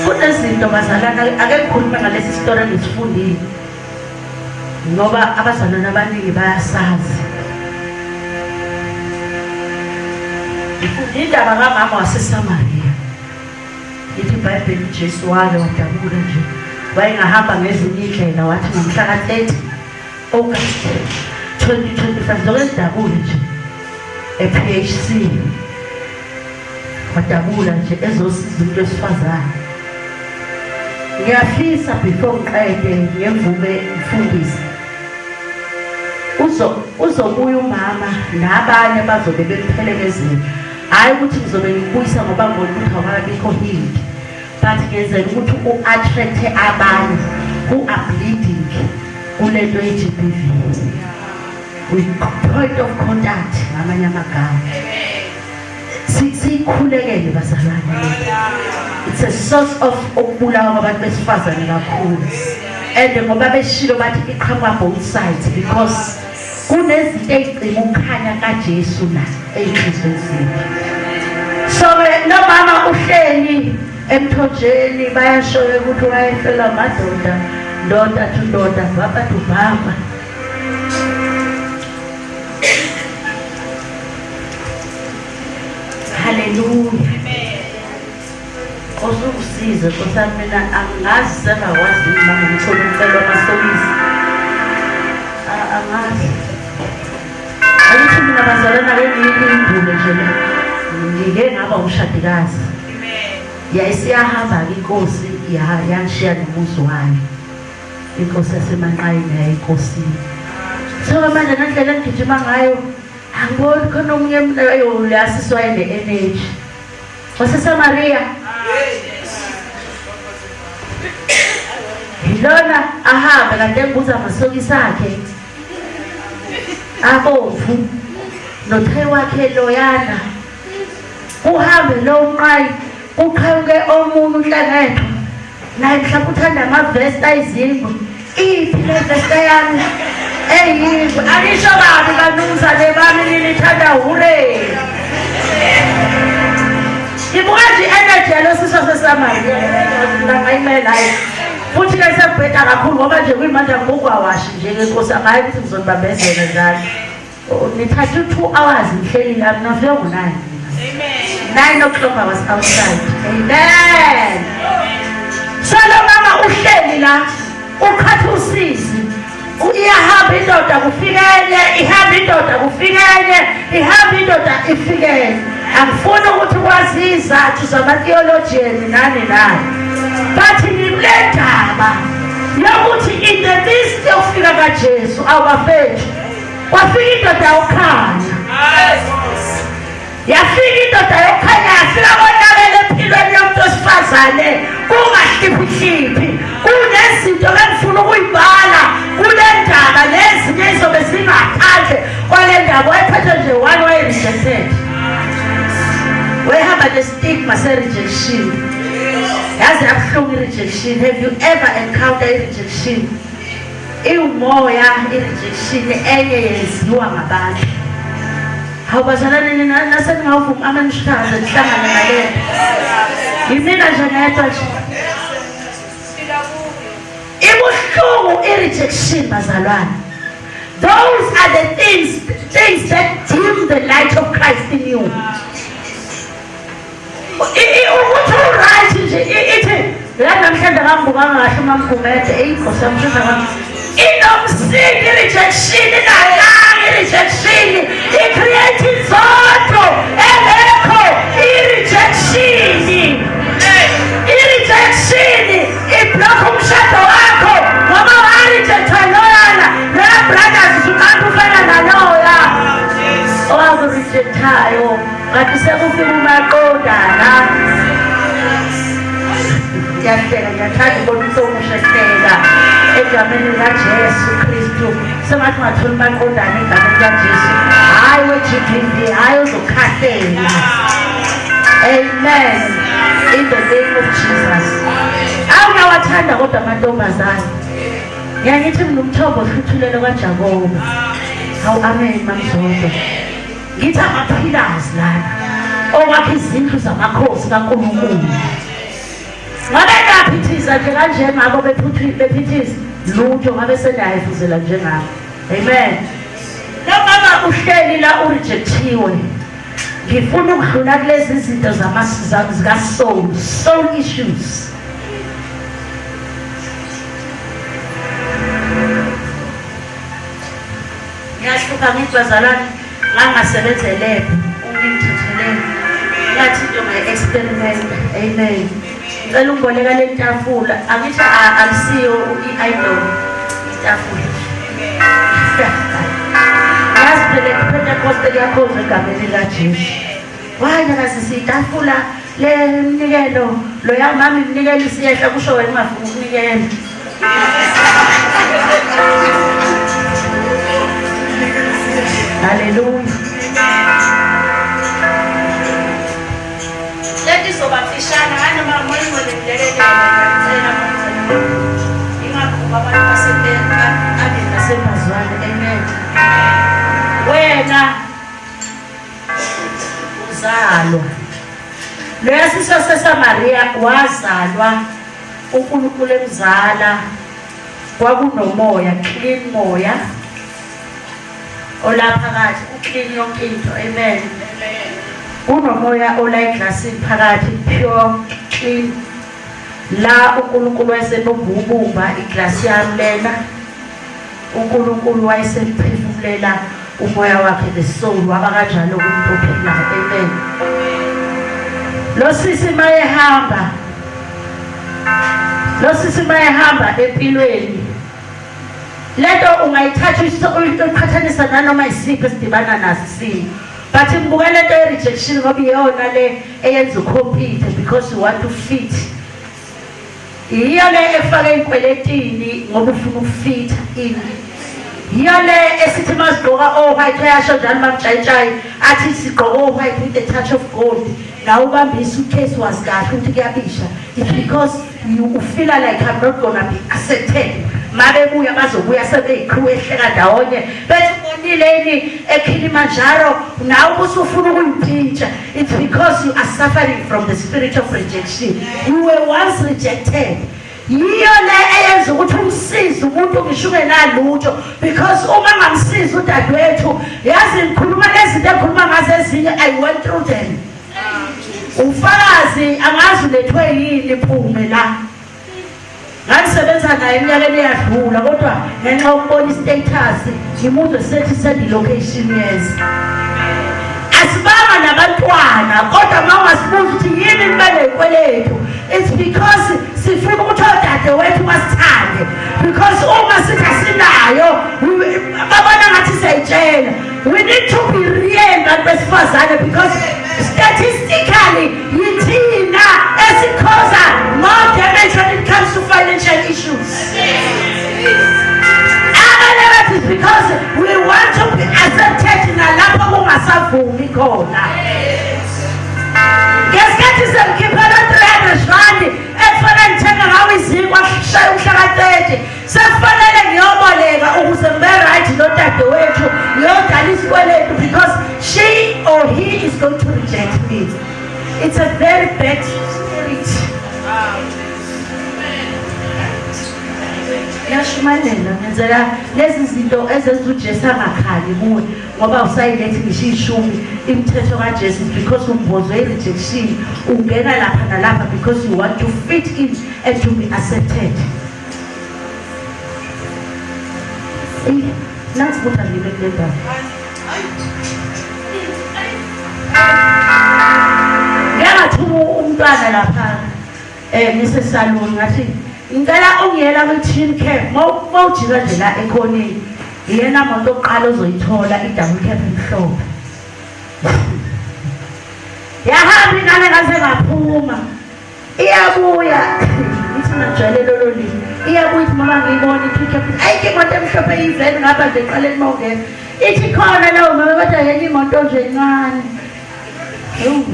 kunezinto bazalana ake ngikhulume ngalesi sitori engisifundile ngoba abazalwane abaningi bayasazi ngifunde indaba kamama wasesamariya Lithi iBhayibheli uJesu wake wadabula nje wayengahamba ngezinye indlela wathi ngomhla ka-30 August 2025 zoke zidabule nje e-PHC wadabula nje ezosiza umuntu wesifazane ngiyafisa before ngiqede ngemvume mfundisi uzo uzobuya umama nabanye bazobe bemphelekezile hhayi ukuthi ngizobe ngikubuyisa ngoba ngibona ukuthi awukabikho healed but ngenzela ukuthi u-attract-e abanye who are bleeding kule nto ye-G_B_V point of contact ngamanye amagama siyikhulekele bazalwane it's a source of ukubulawa kwabantu besifazane kakhulu and ngoba beshilo bathi iqhamuka both sides because kunezinto ey'cima ukukhanya kaJesu la ey'nhliziyweni zethu so-ke lo mama uhleli emthonjeni bayasho-ke ukuthi wayefelwa amadoda ndoda to ndoda baba to baba Haleluya. Nkosi ungisize Nkosi yami mina angazi sengakwazi noma ngithola umcelo wamasokisi. Angazi. Angithi mina bazalwana ake ngiyindule nje le. Ngike ngaba umshadikazi. Yayisiyahamba-ke inkosi yangishiya nomuzi wayo. Inkosi yasemanqayini yayinkosini. So manje ngendlela engigijima ngayo angiboni khona omunye ayo leyasisi wayene-energy. WaseSamaria. Yilona ahambe kanti engibuza amasokisi akhe abomvu nothayi wakhe loyana kuhambe lo mqayi kuqhamuke omunye unhlangethwa naye mhlawumbe uthanda amavesti ayizingwe iphi le vesti yami eyingwe angisho kabi banumzane bami ninithanda hure ngibuka nje i-energy yalo siso sesamariya ngayimela hayi futhi ke sekubheda kakhulu ngoba nje kuyimanje angikukwawashi nje ke nkosi angayi ukuthi ngizonibambezela njalo nithathe u-two hours ngihleli la mina ngifike ngo-nine. 9 o'clock I was outside. Amen. So lo mama uhleli la uqhatha usizi. Iyahamba indoda kufikenye, ihamba indoda kufikenye, ihamba indoda ifikenye. Angifuni ukuthi kwazi izathu zama-theologian nani nani. But ngikule ndaba yokuthi in the midst yokufika kaJesu awubafethu kwafika indoda yokukhanya. Yafika indoda yokukhanya yafika konakele empilweni yomuntu wesifazane kungahliphihliphi kunezinto engifuna ukuyibhala kule ndaba nezinye izobe zingaphandle kwale ndaba wayephethe nje one waye-rejected wayehamba nestigma se-rejection yaze yabuhlungu i-rejection. Have you ever encounter i-rejection? Iwumoya i-rejection enye yenziwa ngabantu. Hawu bazalwane nina naseningawuvumi amanishikaze nihlangane nale yimina nje ngedwa nje. Ibuhlungu i-rejection bazalwane. Those are the things that dim the light of Christ in you. Ukuthi u-right nje ithi la namhlanje akangibukanga kahle uMamgumede eyi Nkosi yami shesha kwami. Inomsindo i-rejection, inalanga i-rejection, i-create inzondo engekho i-rejection. I-rejection iblock umshado wakho ngoba wa-rejectwa loyana loya brothers usuqamba ufana naloya owakurejectayo kanti sekufika umaqondana. Ngiyahleka, ngiyathanda ukubona umuntu omusha ehleka egameni likaJesu Kristu. Sengathi ungathola umaqondana egameni likaJesu, hhayi we-GBV, hhayi ozokhahlela. Amen, in the name of Jesus. Awu ngiyawathanda kodwa amantombazane. Ngiyangithi mina umthombo ohluthulelo kaJakobe. Hawu amen mamzondo. Ngithi ama-pillars lana okwakha izindlu zamakhosi kaNkulunkulu. Ngabe naphithiza nje kanje ngabo bephithiza lutho ngabe seniyayifuzela njengabo. Amen. Lo mama uhleli la urejectiwe. Ngifuna ukudlula kulezi zinto zika soul, soul issues. Ngiyahluka ngithi bazalwane ngangasebenza elab ungithethelele ngathi into ngayi-experiment. Amen. Ngicela ungiboleka le tafula angithi akusiyo i-idol itafula. Yazi phela iPentecost liyakhonza egameni likaJesu. Why nakazisa itafula le mnikelo loya mama imnikelo isiyehla kusho wena ungafuni ukunikela. Haleluya. Leti izoba mfishane hayi noma moya ingcwele ngilekelele ngiyacela ngiyacela. Ingakho abantu basebeka ake nasembazwane. Amen. Wena uzalwa loya siso seSamaria wazalwa uNkulunkulu emzala kwakunomoya clean moya olaphakathi uclean yonke into. Amen. Kunomoya ola eglasini phakathi pure clean la uNkulunkulu wayesebumba iglasi yami lena uNkulunkulu wayesemphefumulela umoya wakhe the soul waba kanjalo kumuntu ophilayo. Amen. Lo sisi mayehamba, lo sisi mayehamba empilweni lento ungayithatha uyiqhathanisa nanoma isiphi esidibana naso isimo, but ngibuka lento ye-rejection ngoba iyona le eyenza ucompete because you want to fit. Yiyo le efake ey'kweletini ngoba ufuna ukufitha in. Yiyo le esithi masigqoka o-white uyasho njalo mamtshayitshayi athi sigqoka o-white with a touch of gold nawe ubambe isuitcase wazi kahle ukuthi kuyabisha. It's because you feel like I'm not gonna be accepted. Mabebuya bazobuya sebeyiqhiwe ehleka ndawonye bethi ubonile yini eKilimanjaro nawe ubusufuna ukuyintshintsha. It's because you are suffering from the spirit of rejection. You were once rejected. Yiyo le eyenza ukuthi umsize umuntu ngisho ungenalutho because uma ngamsiza udadewethu yazi ngikhuluma lezinto engikhuluma ngazo ezinye I went through them. Ufakazi angazi ulethwe yini phume la. Ngangisebenza naye eminyakeni eyadlula kodwa ngenxa yokubona i-status ngimuzwe sethi send location yes. Asibanga nabantwana kodwa uma ungasibuza ukuthi yini nibe ney'kweletu it's because sifuna ukuthi odade wethu basithande because uma sithi asinayo babona ngathi siyayitshela. We need to be real bantu besifazane because statistically yithina esikhoza more damage when it comes to financial issues. Abanye bathi is because we want to be accepted nalapho kungasavumi khona. Ngesikhathi sengikhipha lo 300 rand ekufanele ngithenga ngawo izinkwa kushaya umhla ka-30 Sekufanele ngiyoboleka ukuze ngibe right nodadewethu ngiyodala isikweletu because she or he is going to reject me. It's a very bad spirit. Ngiyashumayela ngenzela lezi zinto ezenza uJesu angakhali kuwe ngoba usayilethi ngisho ishumi imithetho kaJesu because umbozwe i-rejection ungena lapha nalapha because you want to fit in and to be accepted. Eyi, nazi ukuthi angime kule ndawo. Ngeke ngathuka umntwana lapha eh ngisesaluni ngathi ngicela ungiyela kwi-tin cap mawujika nje la ekhoneni iyena moto yokuqala ozoyithola i-double cap emhlophe. Yahamba ingane ngaze ngaphuma. Iyabuya ithi ngajwayele lolo limi. Iyabuya ithi mama ngiyibona i-pick up. Ayikho imoto emhlophe iyiveni ngapha nje eqaleni uma ungena. Ithi khona leyo mama kodwa yenye imoto nje encane. Ewu.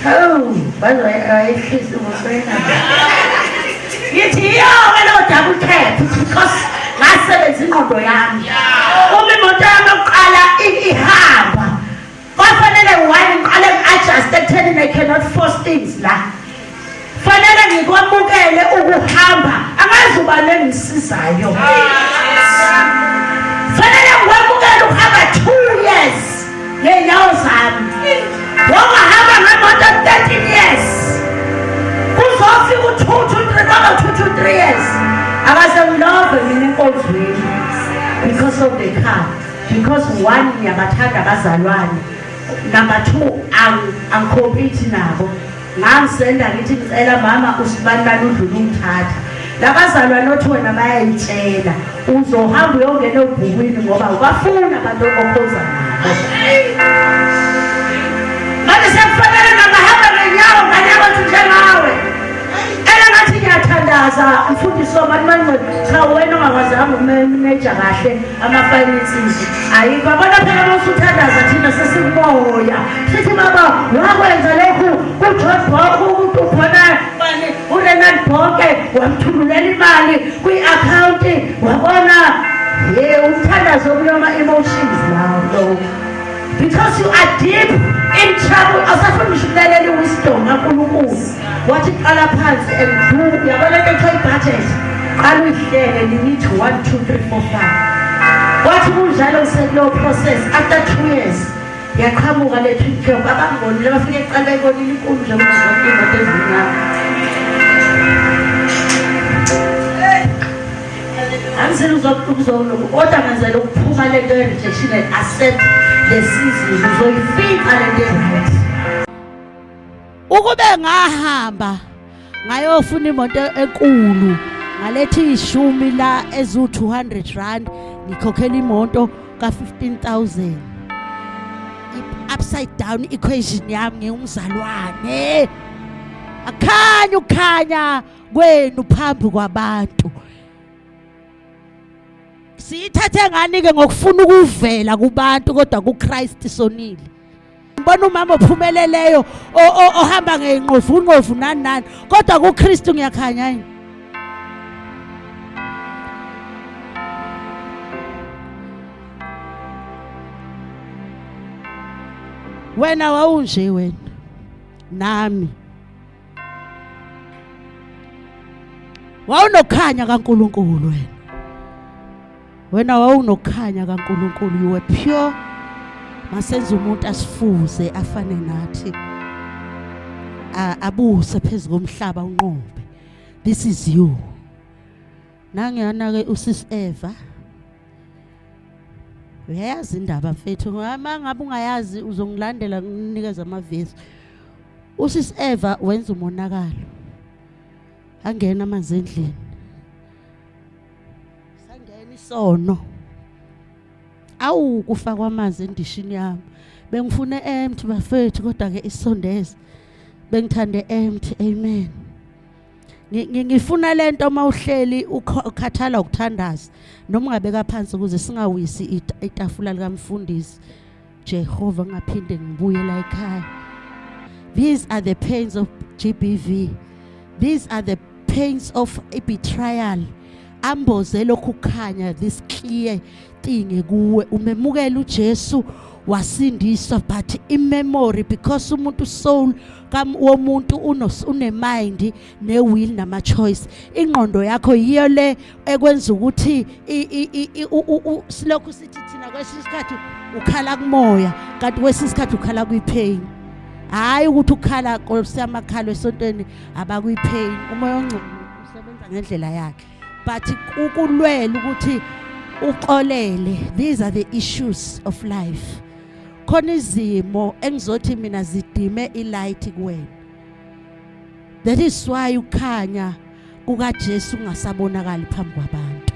Hawu, bazoyehlisa umuswena. Ngithi yiyo-ke leyo double cab because ngasebenza ingqondo yami. Uma imoto yami yokuqala ihamba, kwafanele one ngiqale ngi-adjust ekuthenini I cannot force things la. Fanele ngikwamukele ukuhamba, angazi ubani engisizayo. Fanele ngikwamukele ukuhamba 2 years ngey'nyawo zami. Wangahamba ngemoto 13 years. Kuzofika u-2 to 3 kwaba 2 to 3 years. Akaze ngilove mina enkonzweni because of the car. Because one ngiyabathanda abazalwane. Number 2 angikhompiti nabo. Ngangisenda ngithi ngicela mama usibanibani udlula ungithatha. Labazalwane othi wena bayayitshela uzohamba uyongena ebhukwini ngoba ubafuna abantu okhonza nabo. Manje sekufanele ngabahamba ngenyawo ngane yabantu njengawe. Ena ngathi ngiyathandaza mfundisi wabantu bangcwele cha wena ongakwazanga ukumeneja kahle ama-finances ayikho abona phela uma usuthandaza thina sesikumoya sithi baba wakwenza lokhu kuJohn Bok umuntu ukhona bani uRenald Bonke wamthululela imali kwi-akhawunti wabona ye umthandazo okunama-emotions lawo lowo because you are deep in trouble awusafuni ngisho ukulalela i-wisdom kaNkulunkulu wathi qala phansi and do uyabona into ekuthiwa i-budget qala uyihlele you need to 1 2 3 4 5 wathi kunjalo usekulowo process after 2 years yaqhamuka le twin cab abangibonile bafike kuqala bayibonile inkulu nje kuzo zonke iy'moto ezimnyama angizeli ukuzoloku kodwa ngenzela ukuphuma le nto ye-rejection and accept le season uzoyifica le nto e-right. Ukube ngahamba ngayofuna imoto enkulu ngaletha ishumi la ezu-200 rand ngikhokhela imoto ka-15000 upside down equation yami ngiwumzalwane akhanya ukukhanya kwenu phambi kwabantu siyithathe ngani ke ngokufuna ukuvela kubantu kodwa kuChrist sonile ngibona umama ophumeleleyo ohamba ngeyinqovu unqovu nani nani kodwa kuKristu ngiyakhanya yini wena wawunje wena nami wawunokukhanya kaNkuluNkulu wena. Wena wawunokukhanya kaNkulunkulu, you were pure. Masenze umuntu asifuze afane nathi, abuse phezu komhlaba unqobe. This is you. Nangiyana ke usis Eva, uyayazi indaba mfethu, uma ngabe ungayazi uzongilandela nginikeza amavesi. Usis Eva wenza umonakalo, angena amanzi endlini, sangena isono. Awu, kufakwa amanzi endishini yami, bengifune empty bafethu, kodwa ke isondeze bengithande empty. Amen. Ngifuna lento mawuhleli ukhathala ukuthandaza noma ungabeka phansi ukuze singawisi itafula likamfundisi. Jehova, ngaphinde ngibuye la ekhaya. These are the pains of GBV, these are the pains of a betrayal. Amboze lokhu kukhanya, this clear thing kuwe. Umemukela uJesu, wasindiswa, but imemory, because umuntu, soul womuntu une-mind, ne-will, nama-choice. Ingqondo yakho yiyo le ekwenza ukuthi silokhu sithi thina kwesinye isikhathi ukhala kumoya, kanti kwesinye isikhathi ukhala kwi-pain. Hhayi ukuthi ukhala kosiyamakhalo esontweni, abakwi-pain. Umoya ongcwele usebenza ngendlela yakhe, but ukulwela ukuthi uxolele. These are the issues of life. Khona izimo engizothi mina zidime ilight kuwena. That is why ukhanya kukaJesu kungasabonakali phambi kwabantu.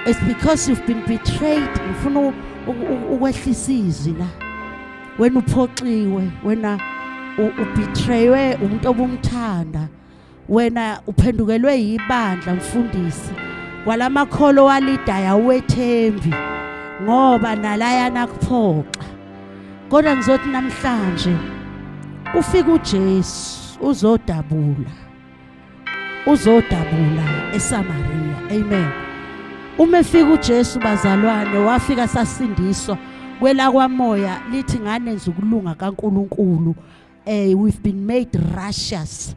It's because you've been betrayed. Ngifuna ukwehlisa izwi la. Wena uphoxiwe, wena ubetraywe umuntu obumthanda, wena uphendukelwe yibandla mfundisi, kwalamakholo walidaya uwethembi ngoba nalayana kuphoxa. Kodwa ngizothi namhlanje ufika uJesu, uzodabula, uzodabula eSamaria. Amen. Uma efika uJesu bazalwane, wafika sasindiswa kwela kwamoya, lithi nganenza ukulunga kaNkuluNkulu. We've been made righteous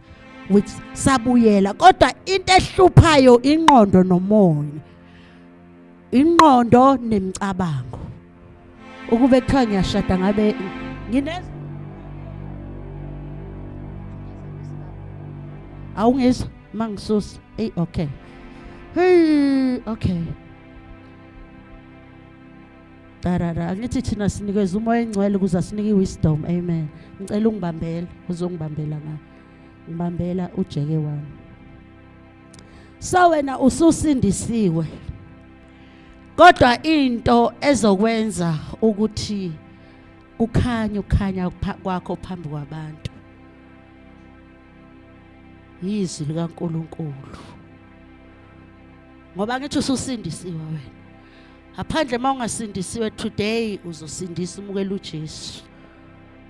with sabuyela, kodwa into ehluphayo ingqondo nomoya, ingqondo nemicabango. Ukube kuthiwa ngiyashada ngabe ngine awungizwa mangisusa. Hey, okay, hey, okay. Tarara, angithi thina sinikeza umoya engcwele ukuze asinike iwisdom. Amen. Ngicela ungibambele, uzongibambela nga ngibambela ujeke wami. So wena ususindisiwe, kodwa into ezokwenza ukuthi kukhanye ukukhanya kwakho phambi kwabantu yizwi likaNkuluNkulu, ngoba ngithi ususindisiwe wena. Ngaphandle uma ungasindisiwe, today uzosindisa, umukela uJesu.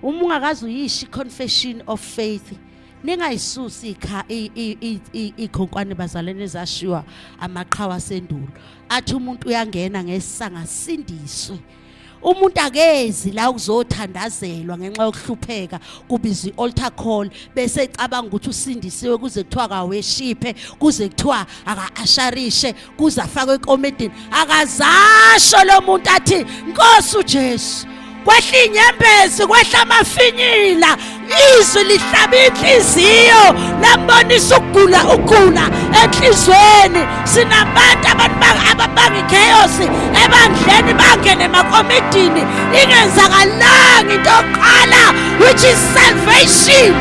Uma ungakaze uyisho i-confession of faith, ningayisusi ikha ikhonkwane bazalwane ezashiwa amaqhawe asendulo, athi umuntu uyangena ngesanga asindiswe. Umuntu akezi la ukuzothandazelwa ngenxa yokuhlupheka, kubizwa i-altar call, bese ecabanga ukuthi usindisiwe, kuze kuthiwa akaweshiphe, kuze kuthiwa aka-asharishe, kuze afakwe ekomedini. Akazasho lo muntu athi, "Nkosi uJesu," kwehla inyembezi, kwehla amafinyila, izwi lihlaba inhliziyo, lambonisa ukugula, ugula enhlizweni. Sinabantu abantu ababanga ichaos ebandleni, bangene emakomidini ingenzakalanga into yokuqala, which is salvation.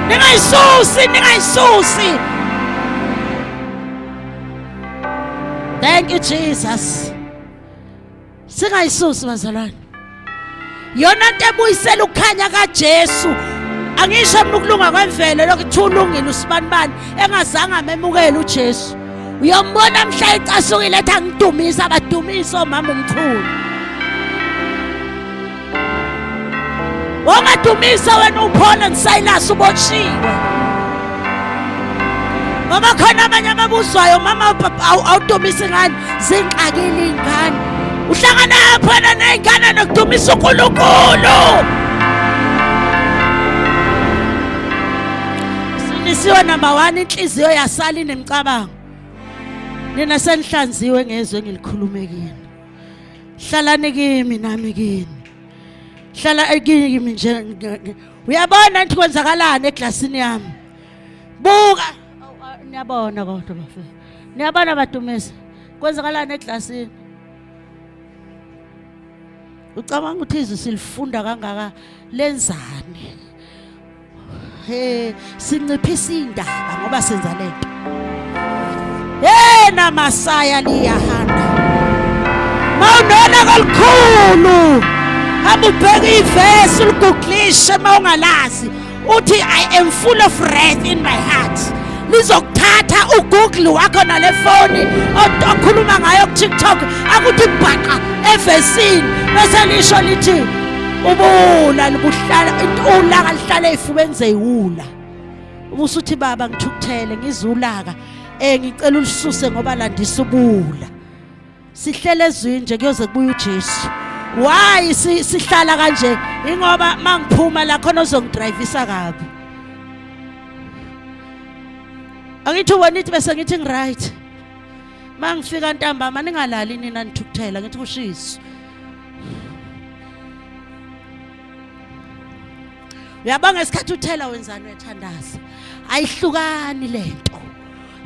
Ningayisusi, ningayisusi. Thank you, Jesus. Singayisusi bazalwane, yona nto ebuyisela ukukhanya kaJesu. Angisho mina ukulunga kwemvelo lokuthi ulungile usibanibani engazange amemukele uJesu. Uyombona mhla ecasukile ethi angidumisa, abadumisa omama umchunu. Wangadumisa wena uPaul and Silas uboshiwe, ngoba khona abanye ababuzwayo, mama awudumisa ingane, zingxakile iy'ngane. Uhlangana phana ney'ngane nokudumisa uNkulunkulu. Sindisiwe number 1, inhliziyo yasala inemicabango. Nina senihlanziwe ngezwe engilikhulume kini. Hlalani kimi nami kini. Hlala kimi nje. Uyabona nthi kwenzakalani eglasini yami. Buka. Niyabona kodwa bafethu. Niyabona badumisa. Kwenzakalani eglasini? Ucabanga ukuthi izwi silifunda kangaka lenzani? He, sinciphisa indaba ngoba senza lento. Hey namasaya liyahanda. Mawunona kalukhulu. Hamba ubheke ivesi uliguglishe mawungalazi. Uthi I am full of wrath in my heart. Lizokuthatha uGoogle wakho nale foni okhuluma ngayo kuTikTok akuthi bhaqa evesini bese lisho lithi ubula libuhlala ulaka lihlale ey'fubeni zeyiwula ubusuthi baba ngithukuthele ngizulaka eh ngicela ulisuse ngoba landisa ubula sihlele ezwini nje kuyoze kubuye uJesu why sihlala kanje ingoba mangiphuma la khona ozongidrivisa kabi angithi ubona ithi bese ngithi ngiright mangifika ntambama ningalali nina nithukuthela ngithi kushiso uyabonga isikhathi uthela wenzani uyathandaza ayihlukani lento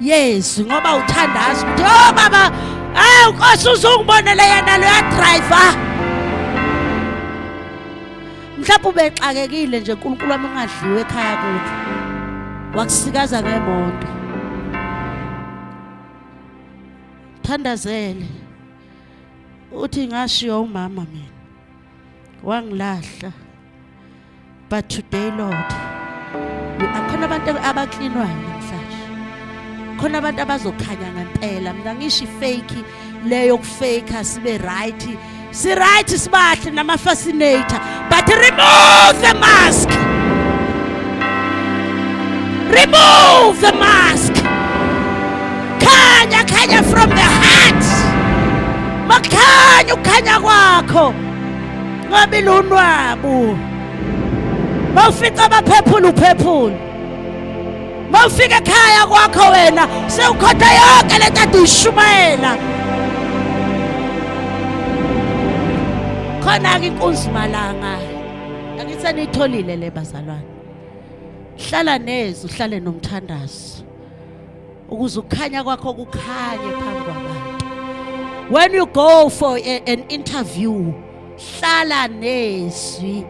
yezwi ngoba uthandaza ukuthi oh baba hey unkosi uzungibonele yena loya driver mhlawumbe ubexakekile nje uNkulunkulu wami ungadliwe ekhaya kubo wakusikaza ngemoto thandazele uthi ngashiya umama mina wangilahla but today lord akhona abantu abaklinwayo namhlanje khona abantu abazokhanya ngempela mina ngisho ifake leyo kufake sibe right si right sibahle nama fascinator but remove the mask remove the mask khanya khanya from the heart makhanya ukukhanya kwakho ngoba ilunwabu mawufica abaphephula uphephula mawufika ekhaya kwakho wena sewukhotha yonke le nto ade uyishumayela khona-ke inkunzi malanga angithi seniyitholile le bazalwane hlala nezwi uhlale nomthandazo ukuze ukukhanya kwakho kukhanye phambi kwabantu when you go for a, an interview hlala nezwi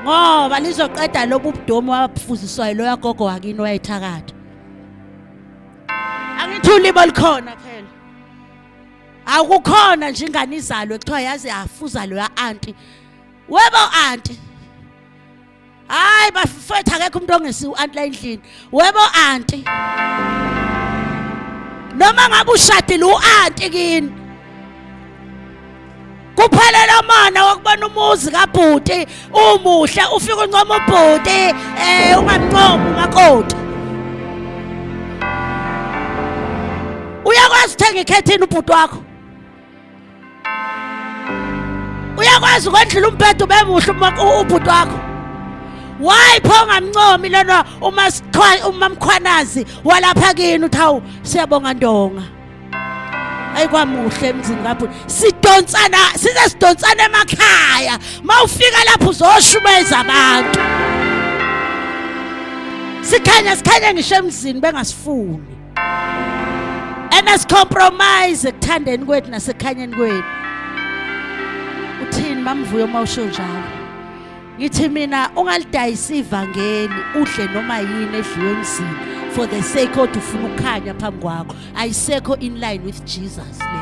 ngoba lizoqeda lobu budomu wabufuziswayo loya gogo wakini wayethakatha angithi ulibo likhona phela akukhona nje ingane izalwe kuthiwa yazi afuza loya anti webo anti Hayi bafethu akekho umuntu ongesiwu anti la endlini. Webo anti. Noma ngabe ushadile uanti kini. Kuphelela mana wokubona umuzi kabhuti umuhle ufike uncoma ubhuti eh ungamncomi umakoti. Uyakwazi uthenga ikhethini ubhuti wakho. Uyakwazi ukwendlula umbhedo ube muhle ubhuti wakho. Why pho ungamncomi lona uma uma mkhwanazi walapha kini uthi hawu siyabonga ndonga. Ayikwamuhle emzini kabhuti. Sidonsana size sidonsana emakhaya. Mawufika lapho uzoshumeza abantu. Sikhanya sikhanya ngisho emzini bengasifuni. And as compromise ekuthandeni kwethu nasekhanyeni kwethu. Uthini mamvuyo uma usho njalo? Ngithi mina ungalidayisi ivangeli udle noma yini edliwe emzini for the sake of ufuna ukukhanya phambi kwakho. Ayisekho in line with Jesus le.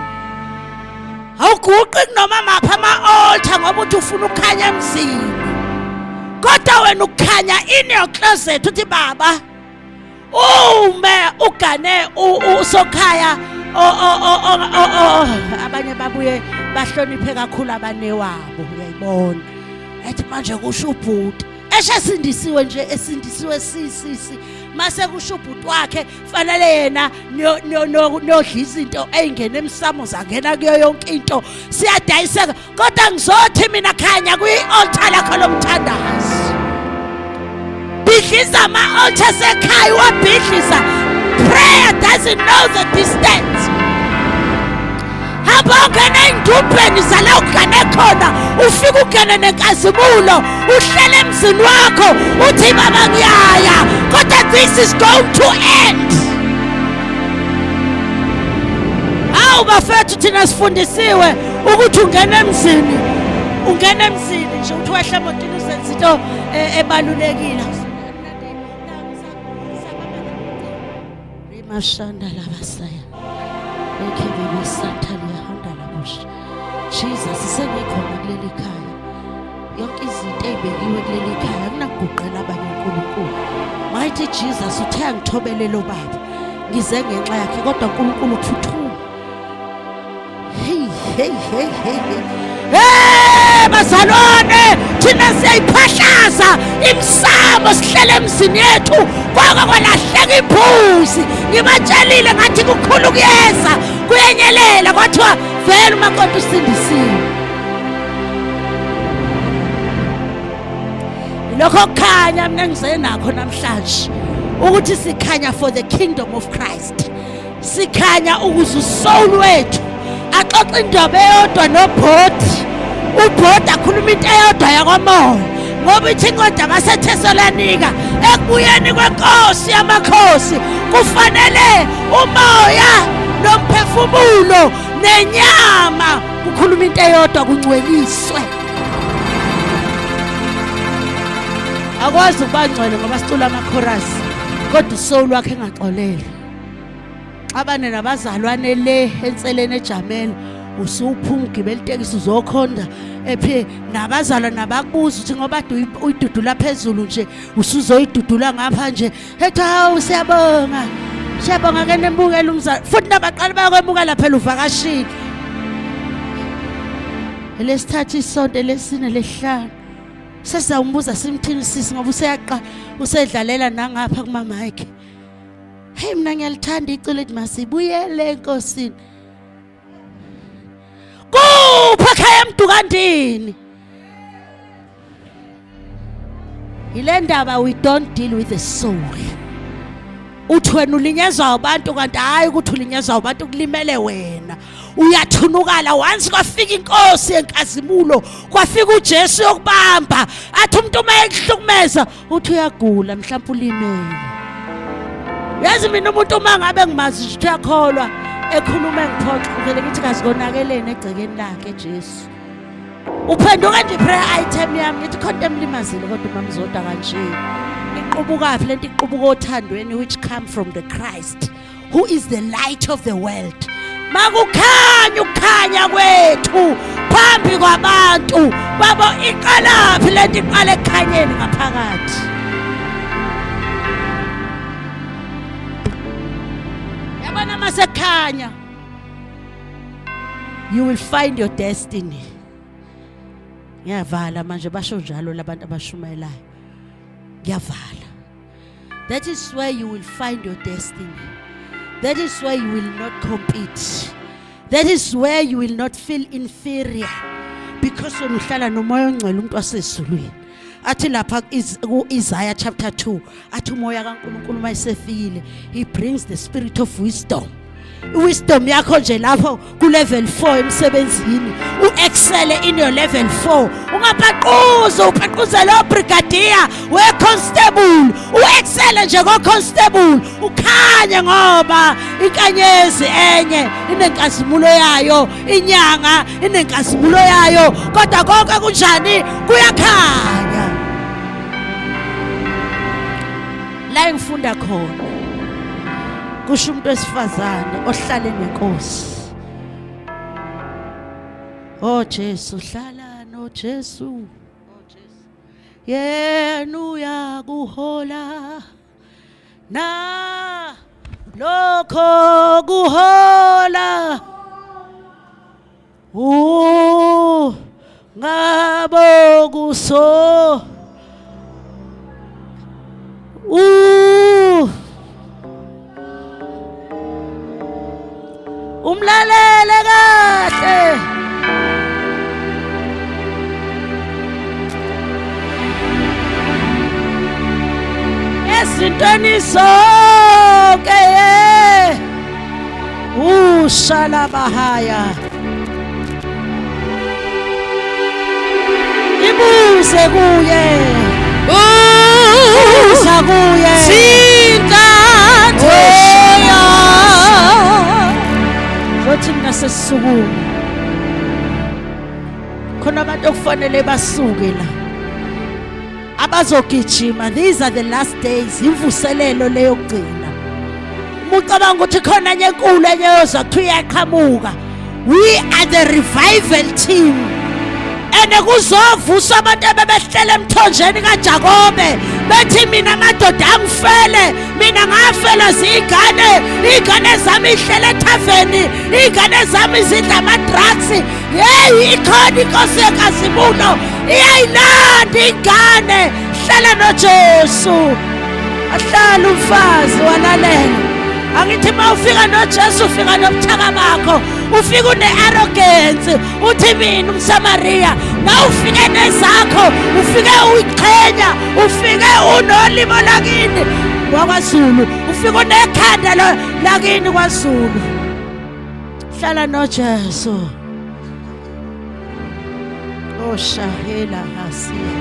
Awuguqi kunoma mapha ama-altar ngoba uthi ufuna ukukhanya emzini. Kodwa wena ukukhanya in your closet uthi baba ume ugane usokhaya abanye babuye bahloniphe kakhulu abanewabo uyayibona ethi manje kusho ubhuti eshe sindisiwe nje esindisiwe sisisi mase kusho ubhuti wakhe fanele yena niyodla izinto ey'ngena emsamo zangena kuyo yonke into siyadayiseka kodwa ngizothi mina khanya kwi-altar lakho lomthandazo bhidliza ama-altar sekhaya wabhidliza prayer doesn't know the distance. Hamba ungene ey'ndumbeni zala ugane khona, ufike ugene nenkazimulo, uhlele emzini wakho uthi baba ngiyaya, kodwa this is going to end. Hawu bafethu, thina sifundisiwe ukuthi ungena emzini, ungena emzini nje uthi wehla emotini uzenza into ebalulekile. Rimashanda labasaya ekhebebesathaliyahanda labusha. Jesus, sengikhona kuleli khaya, yonke izinto ey'bekiwe kuleli khaya akunakuguqela abanye uNkulunkulu. Mighty Jesus, uthe angithobele lo baba, ngize ngenxa yakhe, kodwa uNkulunkulu phuthuma. Hey, hey, hey, hey, hey. Hey bazalwane, thina siyayiphahlaza imisamo, sihlele emzini yethu kwake kwalahleka imbuzi. Ngibatshelile ngathi kukhulu kuyeza, kuyenyelela, kwathiwa vele umakoti usindisiwe. Lokho kukhanya mina ngize nakho namhlanje ukuthi sikhanya for the kingdom of Christ, sikhanya ukuze usoul wethu axoxe indaba eyodwa nobhodi, ubhodi akhuluma into eyodwa yakwamoya, ngoba ithi incwadi abaseThesalonika, ekubuyeni kwenkosi yamakhosi kufanele umoya nomphefumulo nenyama kukhuluma into eyodwa, kungcweliswe. Akwazi ukuba ngcwele ngoba sicula amakhorasi kodwa usoul wakhe engaxolele, xabane nabazalwane le enseleni ejamela, usuphuma ugibela itekisi uzokhonda ephe nabazalwane nabakubuza ukuthi ngoba ade uyidudula phezulu nje usuzoyidudula ngapha nje, ethi hawu siyabonga, siyabonga ke nemukela umzali, futhi nabaqala bayakwemukela phela uvakashile. Elesithathu isonto, elesine, lesihlanu, sesizawumbuza simthini sisi ngoba useyaqala usedlalela nangapha kumamayikhe. Hey, mina ngiyalithanda iculo ethi masibuyele enkosini. Kuphi ekhaya emdukandini? Yile ndaba, we don't deal with the soul. Uthi wena ulinyazwa abantu, kanti hhayi ukuthi ulinyazwa abantu, kulimele wena, uyathunukala. Once kwafika inkosi yenkazimulo, kwafika uJesu yokubamba, athi umuntu uma ekuhlukumeza uthi uyagula, mhlawumbe ulimele. Yazi mina umuntu uma ngabe ngimazi nje uyakholwa, ekhuluma engiphoxa, ngivele ngithi kazikonakeleni egcekeni lakhe Jesu. Uphenduka nje prayer item yami, ngithi khona emlimazile kodwa umamzoda kanje. Iqubukaphi lento? Iqubuka othandweni which come from the Christ who is the light of the world. Makukhanya ukukhanya kwethu phambi kwabantu babo. Iqalaphi lento? Iqala ekukhanyeni ngaphakathi. Yabona, masekhanya you will find your destiny. Ngiyavala manje, basho njalo labantu abashumayelayo. Ngiyavala. That is where you will find your destiny. That is where you will not compete. That is where you will not feel inferior, because wena uhlala nomoya ongcwele, umuntu wasezulwini. Athi lapha ku-Isaiah chapter 2, athi umoya kaNkulunkulu uma esefikile, he brings the spirit of wisdom. Wisdom yakho nje lapho ku level 4 emsebenzini, u-excel in your level 4, ungapaquza upaquzele obrigadier we-constable, u-excel nje ko-constable, ukhanye ngoba inkanyezi enye inenkazimulo yayo, inyanga inenkazimulo yayo, kodwa konke kunjani? Kuyakhanya. La engifunda khona, kusho umuntu wesifazane ohlale nenkosi. Oh Jesu, hlala no Jesu, yena uyakuhola na lokho kuhola u ngabo kuso u umlalele kahle. Ezintweni zonke ushala bahaya. Uze kuye. Uza kuye. Thintatho Zothi mina sesisukume. Khona abantu okufanele basuke la. Abazogijima, these are the last days, imvuselelo leyokugcina. Uma ucabanga ukuthi khona enye enkulu enye yoza kuthiwa iyaqhamuka, we are the revival team. Ene kuzovuswa abantu abebehlele emthonjeni kaJakobe bethi mina amadoda angifele, mina ngafelwa zingane, ingane zami ihlele ethaveni, ingane zami zidla ama-drugs. Yeyi, ikhona inkosi yekazimulo, iyayilanda ingane. Hlala noJesu, ahlala umfazi walalela. Angithi uma ufika noJesu ufika nobuthaka bakho, ufika une-arrogance, uthi mina umSamariya. Na ufike nezakho, ufike uyiqhenya, ufike unolimo lakini wakwaZulu, ufike unekhanda lakini kwaZulu. Hlala noJesu. Oshahela hasiya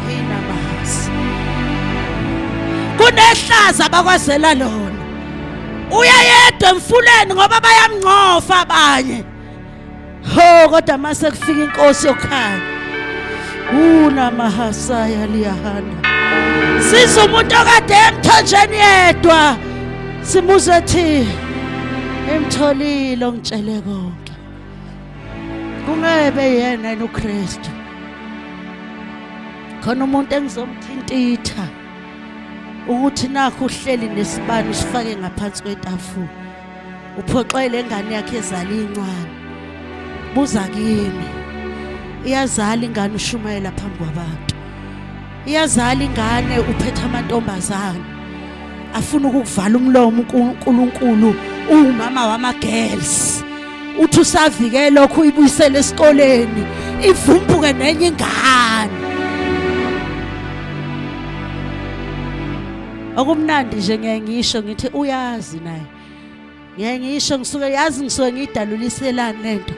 hina mahasi. Kunehlaza abakwazela lona. Uyayedwa emfuleni ngoba bayamngcofa abanye. Ho, kodwa mase kufika inkosi yokhanya, una mahasaya liyahana. Siza umuntu okade emthonjeni yedwa, simuzwe ethi emtholile ongitshele konke. Kungebe yena yena uKristu. Khona umuntu engizomthintitha ukuthi nakho uhleli nesibani usifake ngaphansi kwetafula, uphoxele ingane yakhe ezala incane. Buza kimi, iyazala ingane ushumayela phambi kwabantu, iyazala ingane uphethe amantombazane afuna ukukuvala umlomo. uNkulunkulu uwumama wama girls, uthi usavike lokhu uyibuyisele esikoleni ivumbuke nenye ingane. Okumnandi nje, ngiyaye ngisho ngithi uyazi naye, ngiyaye ngisho ngisuke yazi ngisuke ngiyidaluliselani lento,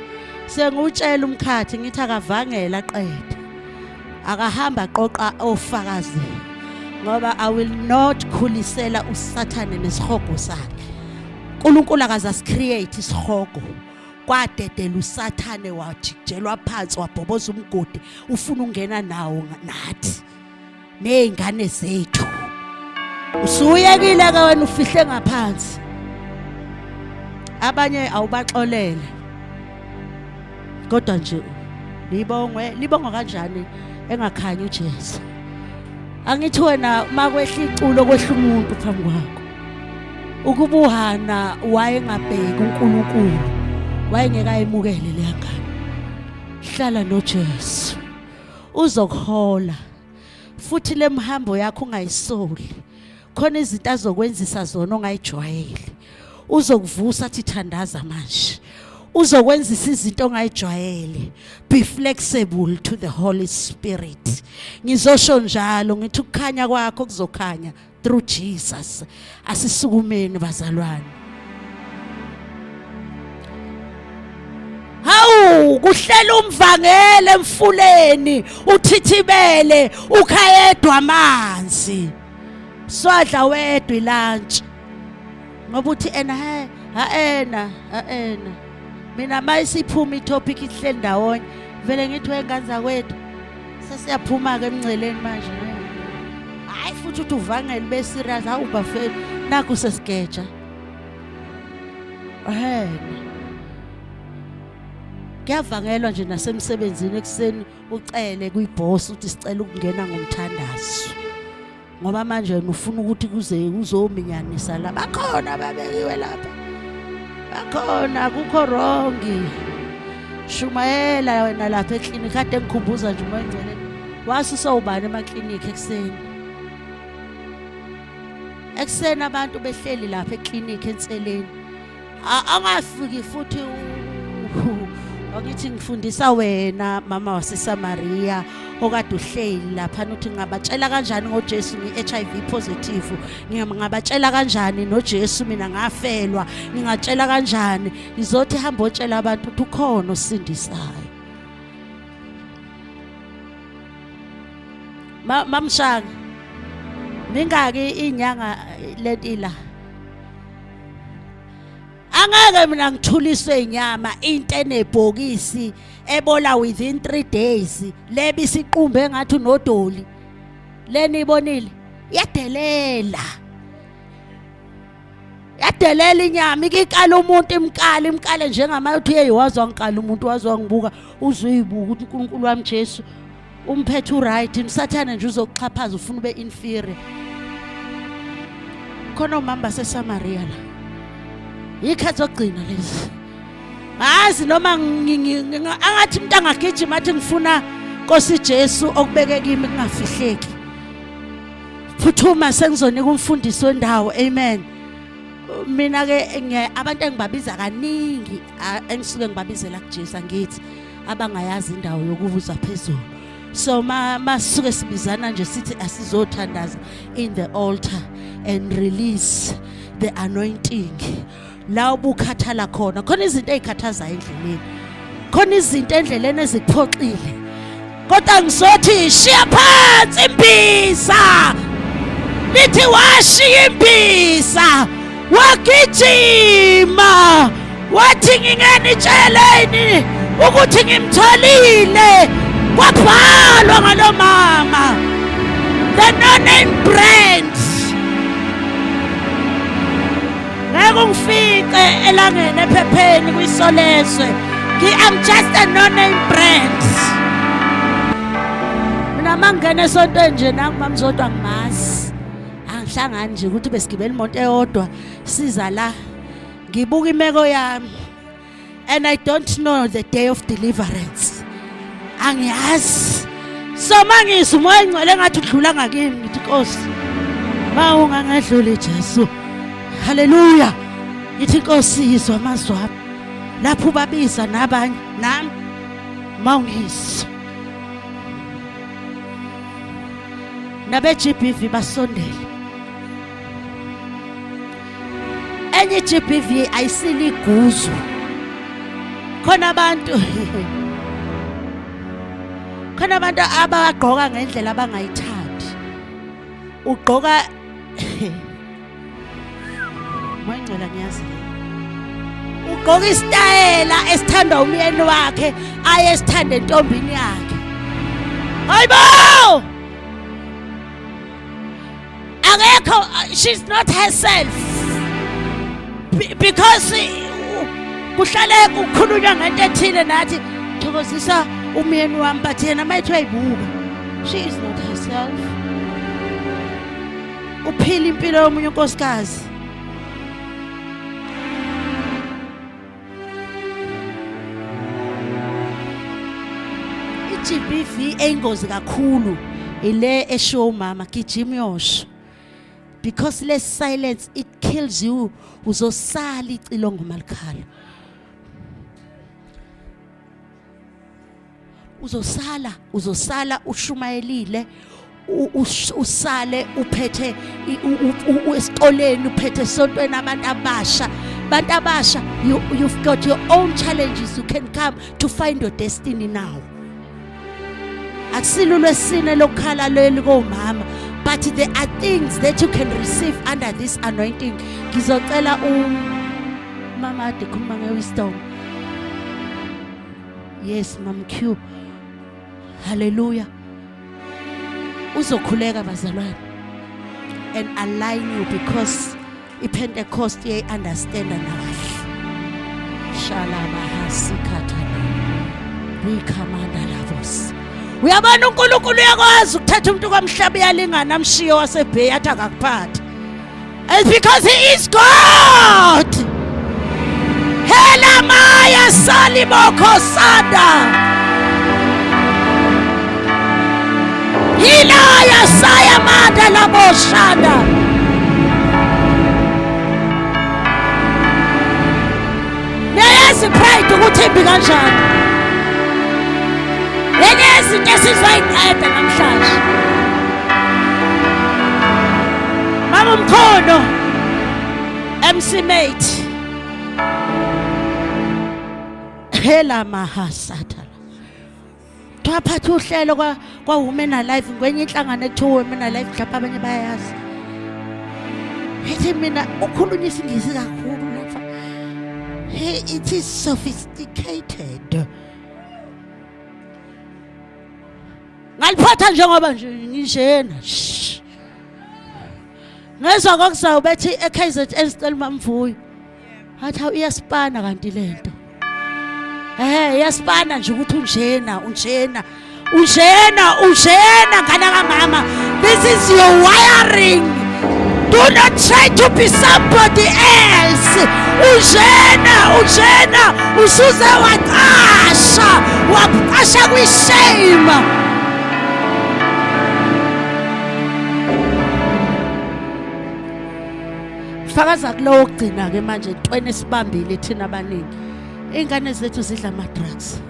sengiwutshela umkhathi ngithi akavangela aqede, akahamba aqoqa ofakazi, ngoba I will not khulisela uSathane nesihogo sakhe. uNkulunkulu akaze asicreate isihogo, kwadedela uSathane wajijelwa phansi wabhoboza umgodi, ufuna ungena nawo nathi nezingane zethu. Usuyekile ke wena, ufihle ngaphansi, abanye awubaxolele, kodwa nje libongwe libongwa kanjani engakhanyi uJesu? Angithi wena makwehla iculo kwehla umuntu phambi kwakho. Ukuba uHana wayengabheki uNkulunkulu, wayengeke ayemukele leya ngane. Hlala noJesu, uzokuhola futhi lemhambo yakho ungayisoli. Khona izinto azokwenzisa zona ongayijwayele, uzokuvusa athi thandaza manje, uzokwenzisa izinto ongayijwayele. Be flexible to the Holy Spirit. Ngizosho njalo ngithi ukukhanya kwakho kuzokhanya through Jesus. Asisukumeni bazalwane. Hawu, kuhlela umvangele emfuleni, uthithibele, ukhayedwa amanzi, swadla wedwa ilunch, ngoba uthi ena he ha ena ha ena. Mina mayisiphuma itopic ihleli ndawonye vele ngithi wengane zakwethu sesiyaphuma ke emngceleni manje. Hayi futhi uthi uvangele be serious. Hawu bafethu, nakhu sesigeja ehena, kuyavangelwa nje nasemsebenzini ekuseni, ucele kwiboss uthi sicela ukungena ngomthandazo, ngoba manje wena ufuna ukuthi kuze kuzominyanisa la. Bakhona ababekiwe lapha, bakhona, akukho wrong. Shumayela wena lapha eklinikhi. Kade ngikhumbuza nje umoya engcwele wasusa ubani emaklinikhi ekuseni ekuseni, abantu behleli lapha eklinikhi enseleni. Angafiki futhi angithi ngifundisa wena mama waseSamaria okade uhleli lapha, uthi ngabatshela kanjani ngoJesu ngi-HIV positive, ngingabatshela kanjani noJesu mina ngafelwa, ngingatshela kanjani? Ngizothi hamba otshela abantu ukuthi ukhona osindisayo. Mamshanga mingaki inyanga leti la? Angeke mina ngithuliswe inyama into enebhokisi ebola within 3 days lebisiqumbe ngathi unodoli. Leni ibonile yadelela. Yadelela inyama ikikala umuntu imkala imkale njengamaye uthi hey wazwa ngikala umuntu wazwa ngibuka uzuyibuka ukuthi uNkulunkulu wami Jesu umphethe uright umsathane nje uzokuxhaphaza ufuna ube inferior. Khona omama baseSamaria la. Yikhathi zokugcina lezi. Ngazi noma angathi umuntu angagijima athi ngifuna Nkosi Jesu okubeke kimi kungafihleki. Phuthuma sengizonika umfundisi wendawo. Amen. Mina ke abantu engibabiza kaningi engisuke ngibabizela kuJesu angithi abangayazi indawo yokubuza phezulu. So masuke sibizana nje sithi asizothandaza in the altar and release the anointing. La ubukhathala khona khona izinto ezikhathazayo endleleni, khona izinto endleleni ezikuphoxile, kodwa ngizothi shiya phansi imbiza. Lithi washiya imbiza wagijima wathi ngingenitsheleni ukuthi ngimtholile. Kwabhalwa ngalo mama the no name brand. Ngeke ungifice elangeni ephepheni kwisolezwe. I'm just a no name brand. Mina mangena esontweni nje nangu mamzodwa ngimazi. Angihlangani nje ukuthi besigibela imoto eyodwa siza la. Ngibuka imeko yami. And I don't know the day of deliverance. Angiyazi. So mangizwa umoya ongcwele engathi udlula ngakimi ngithi Nkosi ma ungangedluli Jesu. Haleluya. Ngithi Nkosi yizwa amazwi ami. Lapho ubabiza nabanye nami mawungizwa. Nabe GBV basondele. Enye GBV ayisile iguzu. Khona abantu khona abantu abagqoka ngendlela abangayithandi. Ugqoka Mayingcwele ngiyazi. Ugqoka isitayela esithandwa umyeni wakhe aye esithanda entombini yakhe. Hayibo! Akekho, she's not herself. Because kuhlale kukhulunywa ngento ethile nathi thokozisa umyeni wami, but yena mayethi uyayibuka. She is not herself. Uphila impilo yomunye unkosikazi. I-GBV eyingozi kakhulu ile eshiwo umama gijima uyosho, because le silence it kills you. Uzosala icilongo malikhala, uzosala uzosala ushumayelile, usale uphethe esikoleni, uphethe esontweni abantu abasha. Abantu abasha, you've got your own challenges. You can come to find your destiny now. Akusilo lwesine lokukhala leli komama, but there are things that you can receive under this anointing. Ngizocela umama ade khuluma nge-wisdom. Yes, Mam Q. Hallelujah. Uzokhuleka bazalwane and align you because iPentecost iyayi-understanda nakahle. Shalamahasikhathana rikhamanda lavos. Uyabona uNkulunkulu uyakwazi ukuthatha umuntu kwamhlaba uyalingana amshiye waseBay athi akakuphathi. It's because he is God. Hela maya saliboko sada. Hilaya saya mada laboshada. Niyayazi pride ukuthi imbi kanjani. Enye yezinto esizoyiqeda namhlanje. Mama Mkhono, MC mate. Hela mahasathala. Kuthiwa phatha uhlelo kwa kwa Women Alive ngwenye inhlangano ekuthiwa Women Alive mhlawumbe abanye bayayazi. Ethi mina ukhulunywa isiNgisi kakhulu lapha. Hey, it is sophisticated. Ngaliphatha njengoba nje nginjena. Ngezwa kwakuzayo bethi eKZN sicela umamvuyo. Hathi hawu iyasipana kanti lento. Eh iyasipana nje ukuthi unjena unjena unjena unjena ngana kamama. This is your wiring. Do not try to be somebody else. Unjena unjena usuze waqasha waqasha kwishame. Fakaza kulowo okugcina ke manje entweni esibambile thina abaningi. Ingane zethu zidla ama drugs.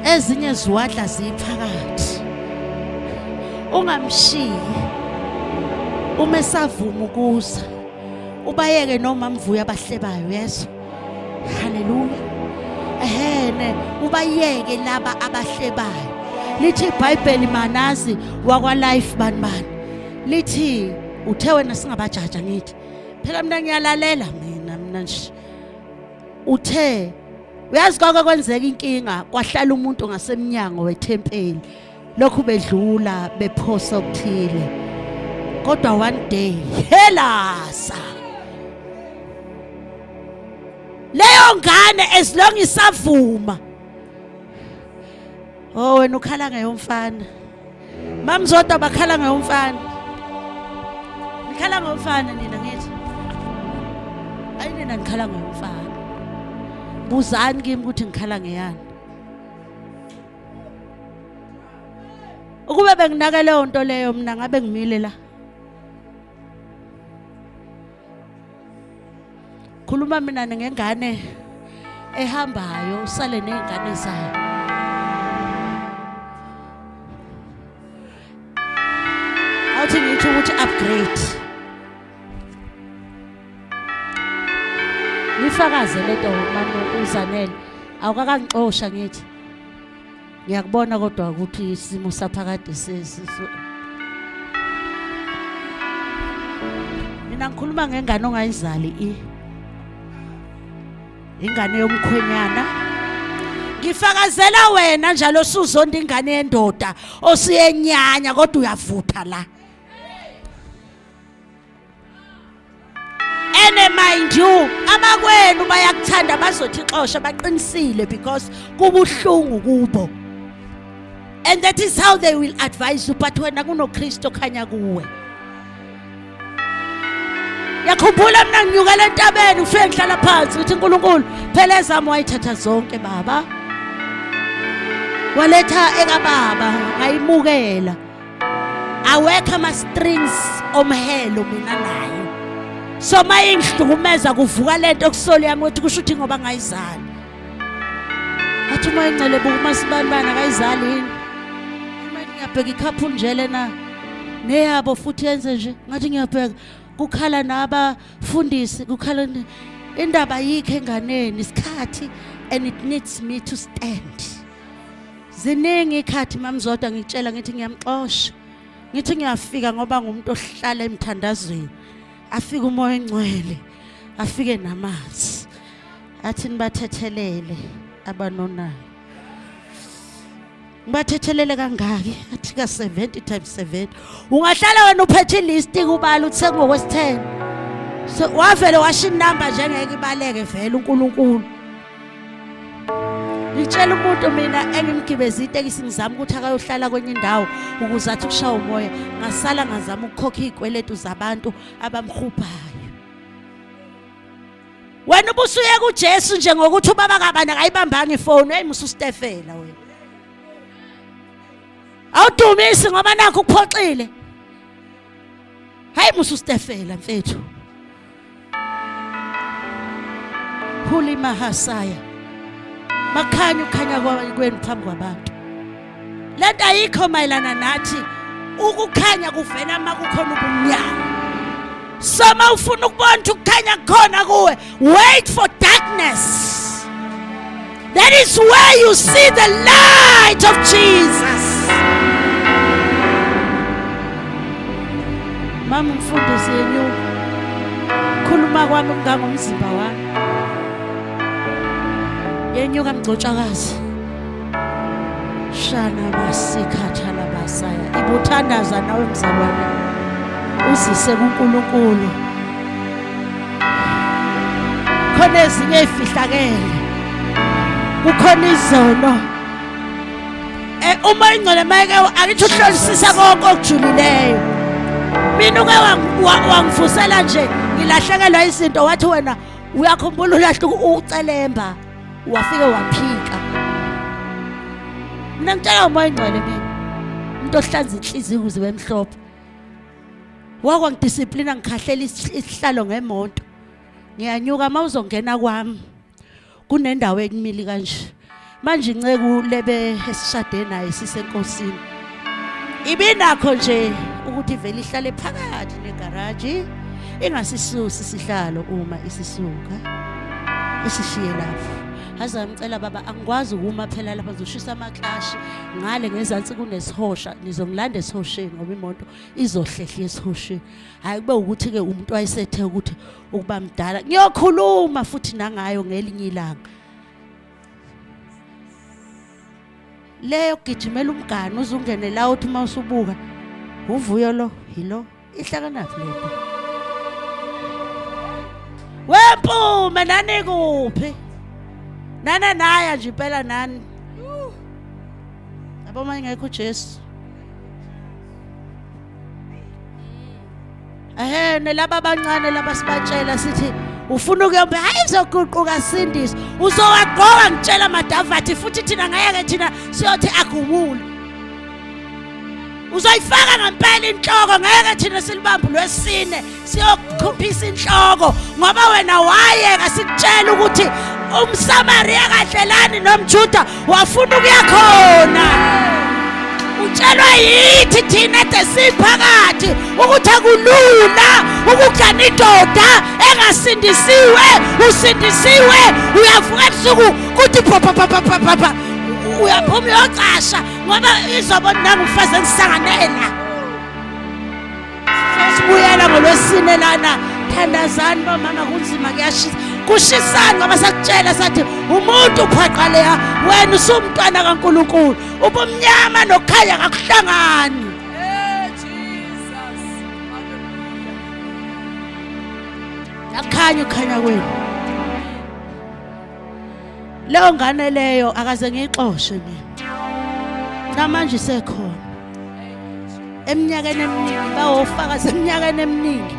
Ezinye ziwadla ziphakathi. Ungamshiyi. Uma esavuma ukuza ubayeke noma mvuya abahlebayo yeso. Haleluya. Ehene ubayeke laba abahlebayo. Lithi iBhayibheli manazi wakwa life bani bani. Lithi uthe wena singabajaja ngithi. Phela mina ngiyalalela mina mina nje. Uthe uyazi kwake kwenzeka inkinga kwahlala umuntu ngasemnyango wethempeli lokhu bedlula bephosa okuthile kodwa one day helasa leyo ngane as long isavuma oh wena ukhala ngeyomfana mamzodwa bakhala ngeyomfana nikhala ngomfana nina ngithi ayi nina nikhala ngeyomfana buzani kimi ukuthi ngikhala ngeyani ukube benginake leyo nto leyo mina ngabe ngimile la Khuluma mina ngengane ehambayo usale nezingane zayo. Awuthi ngithi ukuthi upgrade. Ngifakaze lento mama uZanele awukakangixosha ngithi. Ngiyakubona kodwa ukuthi isimo saphakade sesi Mina ngikhuluma ngengane ongayizali i ingane yomkhwenyana ngifakazela wena njalo usuzonda ingane yendoda osiyenyanya kodwa uyavutha la ene mind you abakwenu bayakuthanda bazothi xosha baqinisile because kubuhlungu kubo and that is how they will advise you but wena kunoKristu okhanya kuwe yakhumbula mina nginyukela entabeni ngifike ngihlala phansi ngithi uNkulunkulu phela ezami wayithatha zonke baba waletha ekababa ngayimukela awekho ama strings omhelo mina nayo so mayingihlukumeza kuvuka lento kusoli yami ukuthi kusho ukuthi ngoba ngayizali athi uma ingcele buka uma sibanibani akayizali yini manje ngiyabheka ikhaphu nje lena neyabo futhi yenze nje ngathi ngiyabheka kukhala nabafundisi kukhala indaba yikho enganeni isikhathi and it needs me to stand Ziningi ikhathi mamzodwa ngitshela ngithi ngiyamxosha. Ngithi ngiyafika ngoba ngumuntu ohlala emthandazweni. Afike umoya engcwele. Afike namanzi. Athi nibathethelele abanonayo. Ngibathethelele kangaki? Athi ka 70 times 7. Ungahlala wena uphethe ilist kubala uthi sengokwesi-10. So wavele washo inamba nje ngeke ibaleke vele uNkulunkulu. Ngitshela umuntu mina engimgibeza itekisi ngizama ukuthi akayohlala kwenye indawo ukuze athi kushaya umoya ngasala ngazama ukukhokha izikweletu zabantu abamhuphayo. Wena ubusuye kuJesu nje ngokuthi ubaba kabani akayibambanga ifoni hey mususitefela wena. Awudumisi ngoba nakho ukuphoxile. Hayi mususitefela mfethu. Huli mahasaya. Makhanya ukhanya kwenu phambi kwabantu. Lento ayikho mayelana nathi ukukhanya kuvela uma kukhona ubumnyama. So uma ufuna ukubona ukuthi ukukhanya kukhona kuwe, wait for darkness. That is where you see the light of Jesus. Mama mfundisi yenyuka. Khuluma kwami kungangomzimba wami. Yenyuka mgcotshakazi. Shana basikhathala basaya. Ibuthandaza nawe mzalwane. Uzise kuNkulunkulu. Khona ezinye ezifihlakele. Kukhona izono. Eh uma ingcwele mayeke akithi uhlolisisa konke okujulileyo. Mina uke wangivusela nje ngilahlekelwa izinto wathi wena uyakhumbula ulahla ucelemba wafike waphika. Mina ngitshela umoya ingcwele mina. Umuntu ohlanza inhliziyo ukuze bemhlophe. Wakwangidisciplina ngikhahlela isihlalo ngemoto. Ngiyanyuka uma uzongena kwami kunendawo ekumili kanje. Manje inceku lebe esishade naye sisenkosini. Ibinakho nje ukuthi ivele ihlale phakathi negaraji ingasisusi isihlalo uma isisuka isishiye lapho. Haze ngicela baba angikwazi ukuma phela lapha ngizoshisa amaklashi ngale ngezansi kunesihosha nizongilanda esihosheni ngoba imoto izohlehla esihosheni. Hayi kube ukuthi ke umuntu wayesethe ukuthi ukuba mdala ngiyokhuluma futhi nangayo ngelinye ilanga. Leyo gijimela umgani uzungene la uthi uma usubuka uvuyo lo yilo ihlakanaphi lento. Wempume nani kuphi? Nana naya nje impela nani. Yabo uma ingekho uJesu. Ehhe nelaba abancane laba sibatshela sithi ufuna ukuyombe hayi izoguquka sindiswa uzowagqoka ngitshela madavathi futhi thina ngeke thina siyothi agumule uzoyifaka ngempela inhloko ngeke thina silibambe lwesine siyokukhuphisa inhloko ngoba wena wayeka sikutshela ukuthi umSamariya kadlelani nomJuda wafuna ukuya khona utshelwa yithi thina ade siphakathi ukuthi akulula ukugana indoda engasindisiwe usindisiwe uyavuka ebusuku kuthi phaphaphaphaphapha uyaphuma uyocasha ngoba izobona nangumfazi engisanganela Sibuyela ngolwesine lana thandazani bomama kunzima kuyashisa kushisani ngoba sakutshela sathi umuntu uphaqa leya wena usumntwana kaNkuluNkulu ubumnyama nokukhanya kakuhlangani. Nakukhanya ukukhanya kwenu. Leyo ngane leyo akaze ngiyixoshe mina. Namanje isekhona. Eminyakeni eminingi bawofakazi eminyakeni eminingi.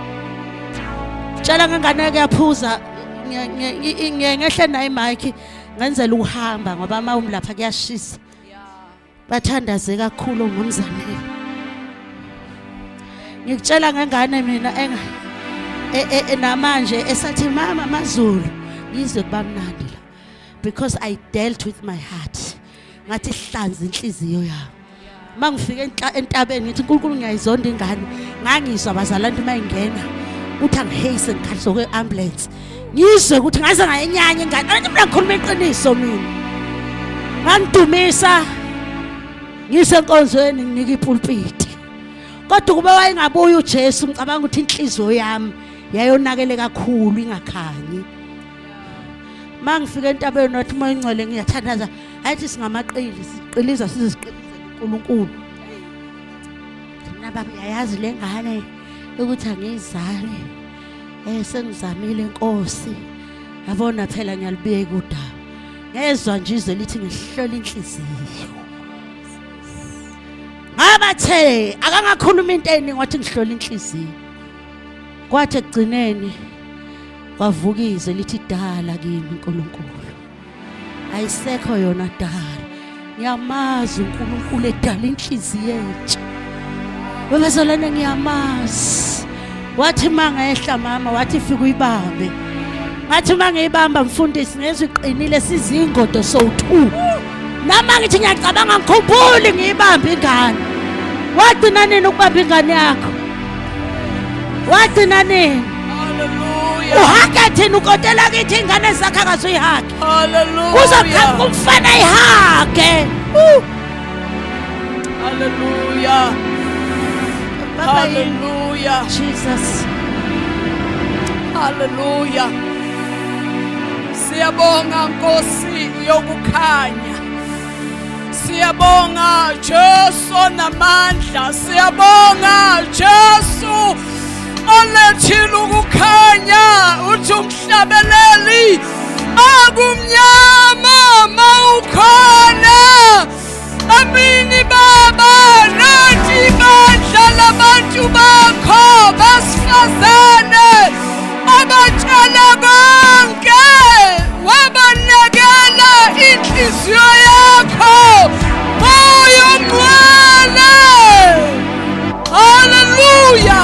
Tshela ngengane kuyaphuza ngiye ngehle nayo imic ngenzela ukuhamba ngoba uma umlapha kuyashisa. Bathandaze kakhulu ngomzamile. Ngikutshela ngengane mina enga e, e, e, namanje esathi mama maZulu ngizwe kuba mnandi la because I dealt with my heart. Ngathi hlanza inhliziyo yami. Mangifika entabeni ngithi uNkulunkulu ngiyayizonda ingane ngangizwa abazalwane uma ingena uthi angiheyise ngikhaliswa kwe-ambulance ngizwe ukuthi ngaze ngayenyanya ingane angithi mina ngikhuluma iqiniso mina ngangidumisa ngisenkonzweni nginika ipulpiti kodwa ukube wayengabuya uJesu ngicabanga ukuthi inhliziyo yami yayonakele kakhulu ingakhanyi mangifika entabeni wathi moya ingcwele ngiyathandaza ayithi singamaqili siqiliza size siqilize uNkulunkulu mina baba uyayazi le ngane ukuthi angiyizali eh sengizamile inkosi yabona phela ngiyalibeka udaba ngezwa nje izwe lithi ngihlola inhliziyo ngabathe akangakhuluma into eningi wathi ngihlola inhliziyo kwathi ekugcineni kwavuka izwe lithi dala kimi uNkulunkulu ayisekho yona dala ngiyamazi uNkulunkulu edala inhliziyo entsha webazalwane ngiyamazi wathi mangehla mama wathi fika uyibambe ngathi mangiyibamba mfundisi ngezwe iqinile sizingodo sowu-two noma ngithi ngiyacabanga ngikhumbuli ngiyibambe ingane wagcina nini ukubamba ingane yakho wagcina nini Hallelujah. Uhage thina ukotela kithi ingane zakhe akazuyihage. Hallelujah. Kuzoqhamuka umfana ihage. Hallelujah. Baba yini? Hallelujah. Jesus. Hallelujah. Siyabonga Nkosi yokukhanya. Siyabonga Jesu namandla. Siyabonga Jesu olethile ukukhanya uthi umhlabeleli akumnyama mawukhona. Amini baba nathi ibandla labantu bakho basifazane abatshala konke wabanekela inhliziyo yakho Moya oNgcwele. Haleluya.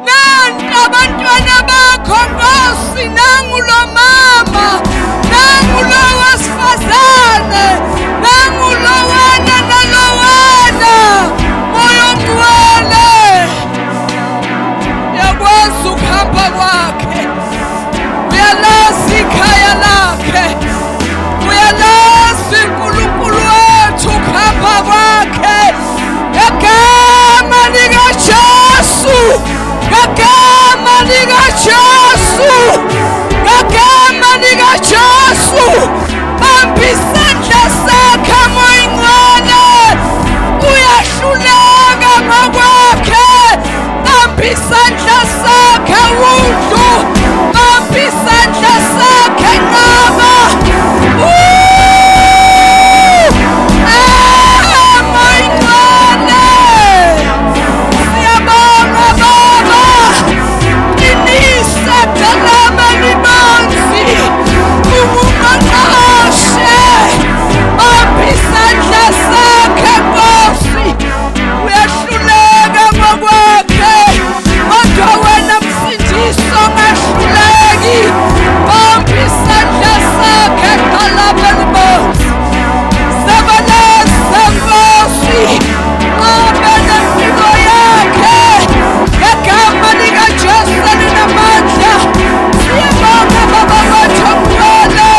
Nanti abantwana bakho Nkosi, nangu lo mama, nangu lo wesifazane, nangu lowana nalowana. Moya oNgcwele uyakwazi ukuhamba kwakhe, uyalazi ikhaya lakhe, uyalazi uNkulunkulu wethu ukuhamba kwakhe. Ngegama likaJesu, ngegama likaJesu, ngegama likaJesu, bamba isandla sakhe Moya Ngcwele. Uyahluleka ngokwakhe, bamba isandla sakhe wundlu, bamba isandla sakhe nqaba. Moya Ngcwele, siyabonga Baba, qinisa gqalama limanzi ungumaqashe, bamba isandla sakhe Nkosi. Uyahluleka ngokwakhe, kodwa wena Msindisi ongahluleki, bamba isandla sakhe gqalama limanzi. Sebenza Nkosi, abe nempilo yakhe ngegama likaJesu elinamandla. Siyabonga Baba wethu ongcwele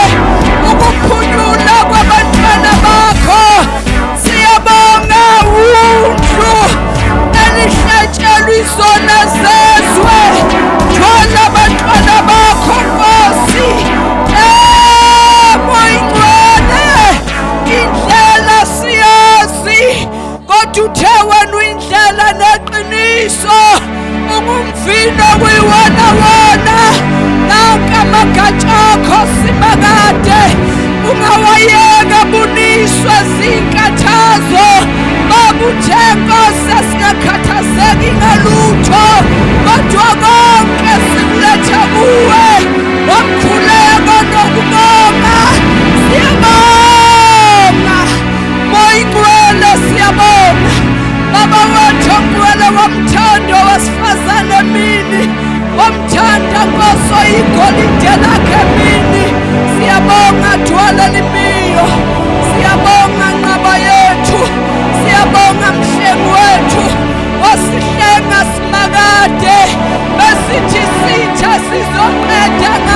ukuphunyula kwabantwana bakho. Siyabonga wundlu elihlatshelwa izona zezwe, thwala abantwana bakho Nkosi. Moya Ngcwele, indlela siyazi, kodwa uthe wena uyindlela neqiniso, ungumvino kuyiwona wona. Nanka amagatsha akho simakade, ungawayeka buniswe zinkathazo. Babuthe Nkosi asingakhathazeki ngalutho, kodwa konke sikuletha kuwe ngomkhuleko nokubonga. Siyabonga Moya Ngcwele, siyabonga Baba wethu ongcwele, wamthanda wesifazane emini, wamthanda Nkosi oyigolide lakhe emini. Siyabonga dwala limiyo, siyabonga nqaba yethu, siyabonga mhlengi wethu, wasihlenga simakade. Besithi sitha sizoqeda.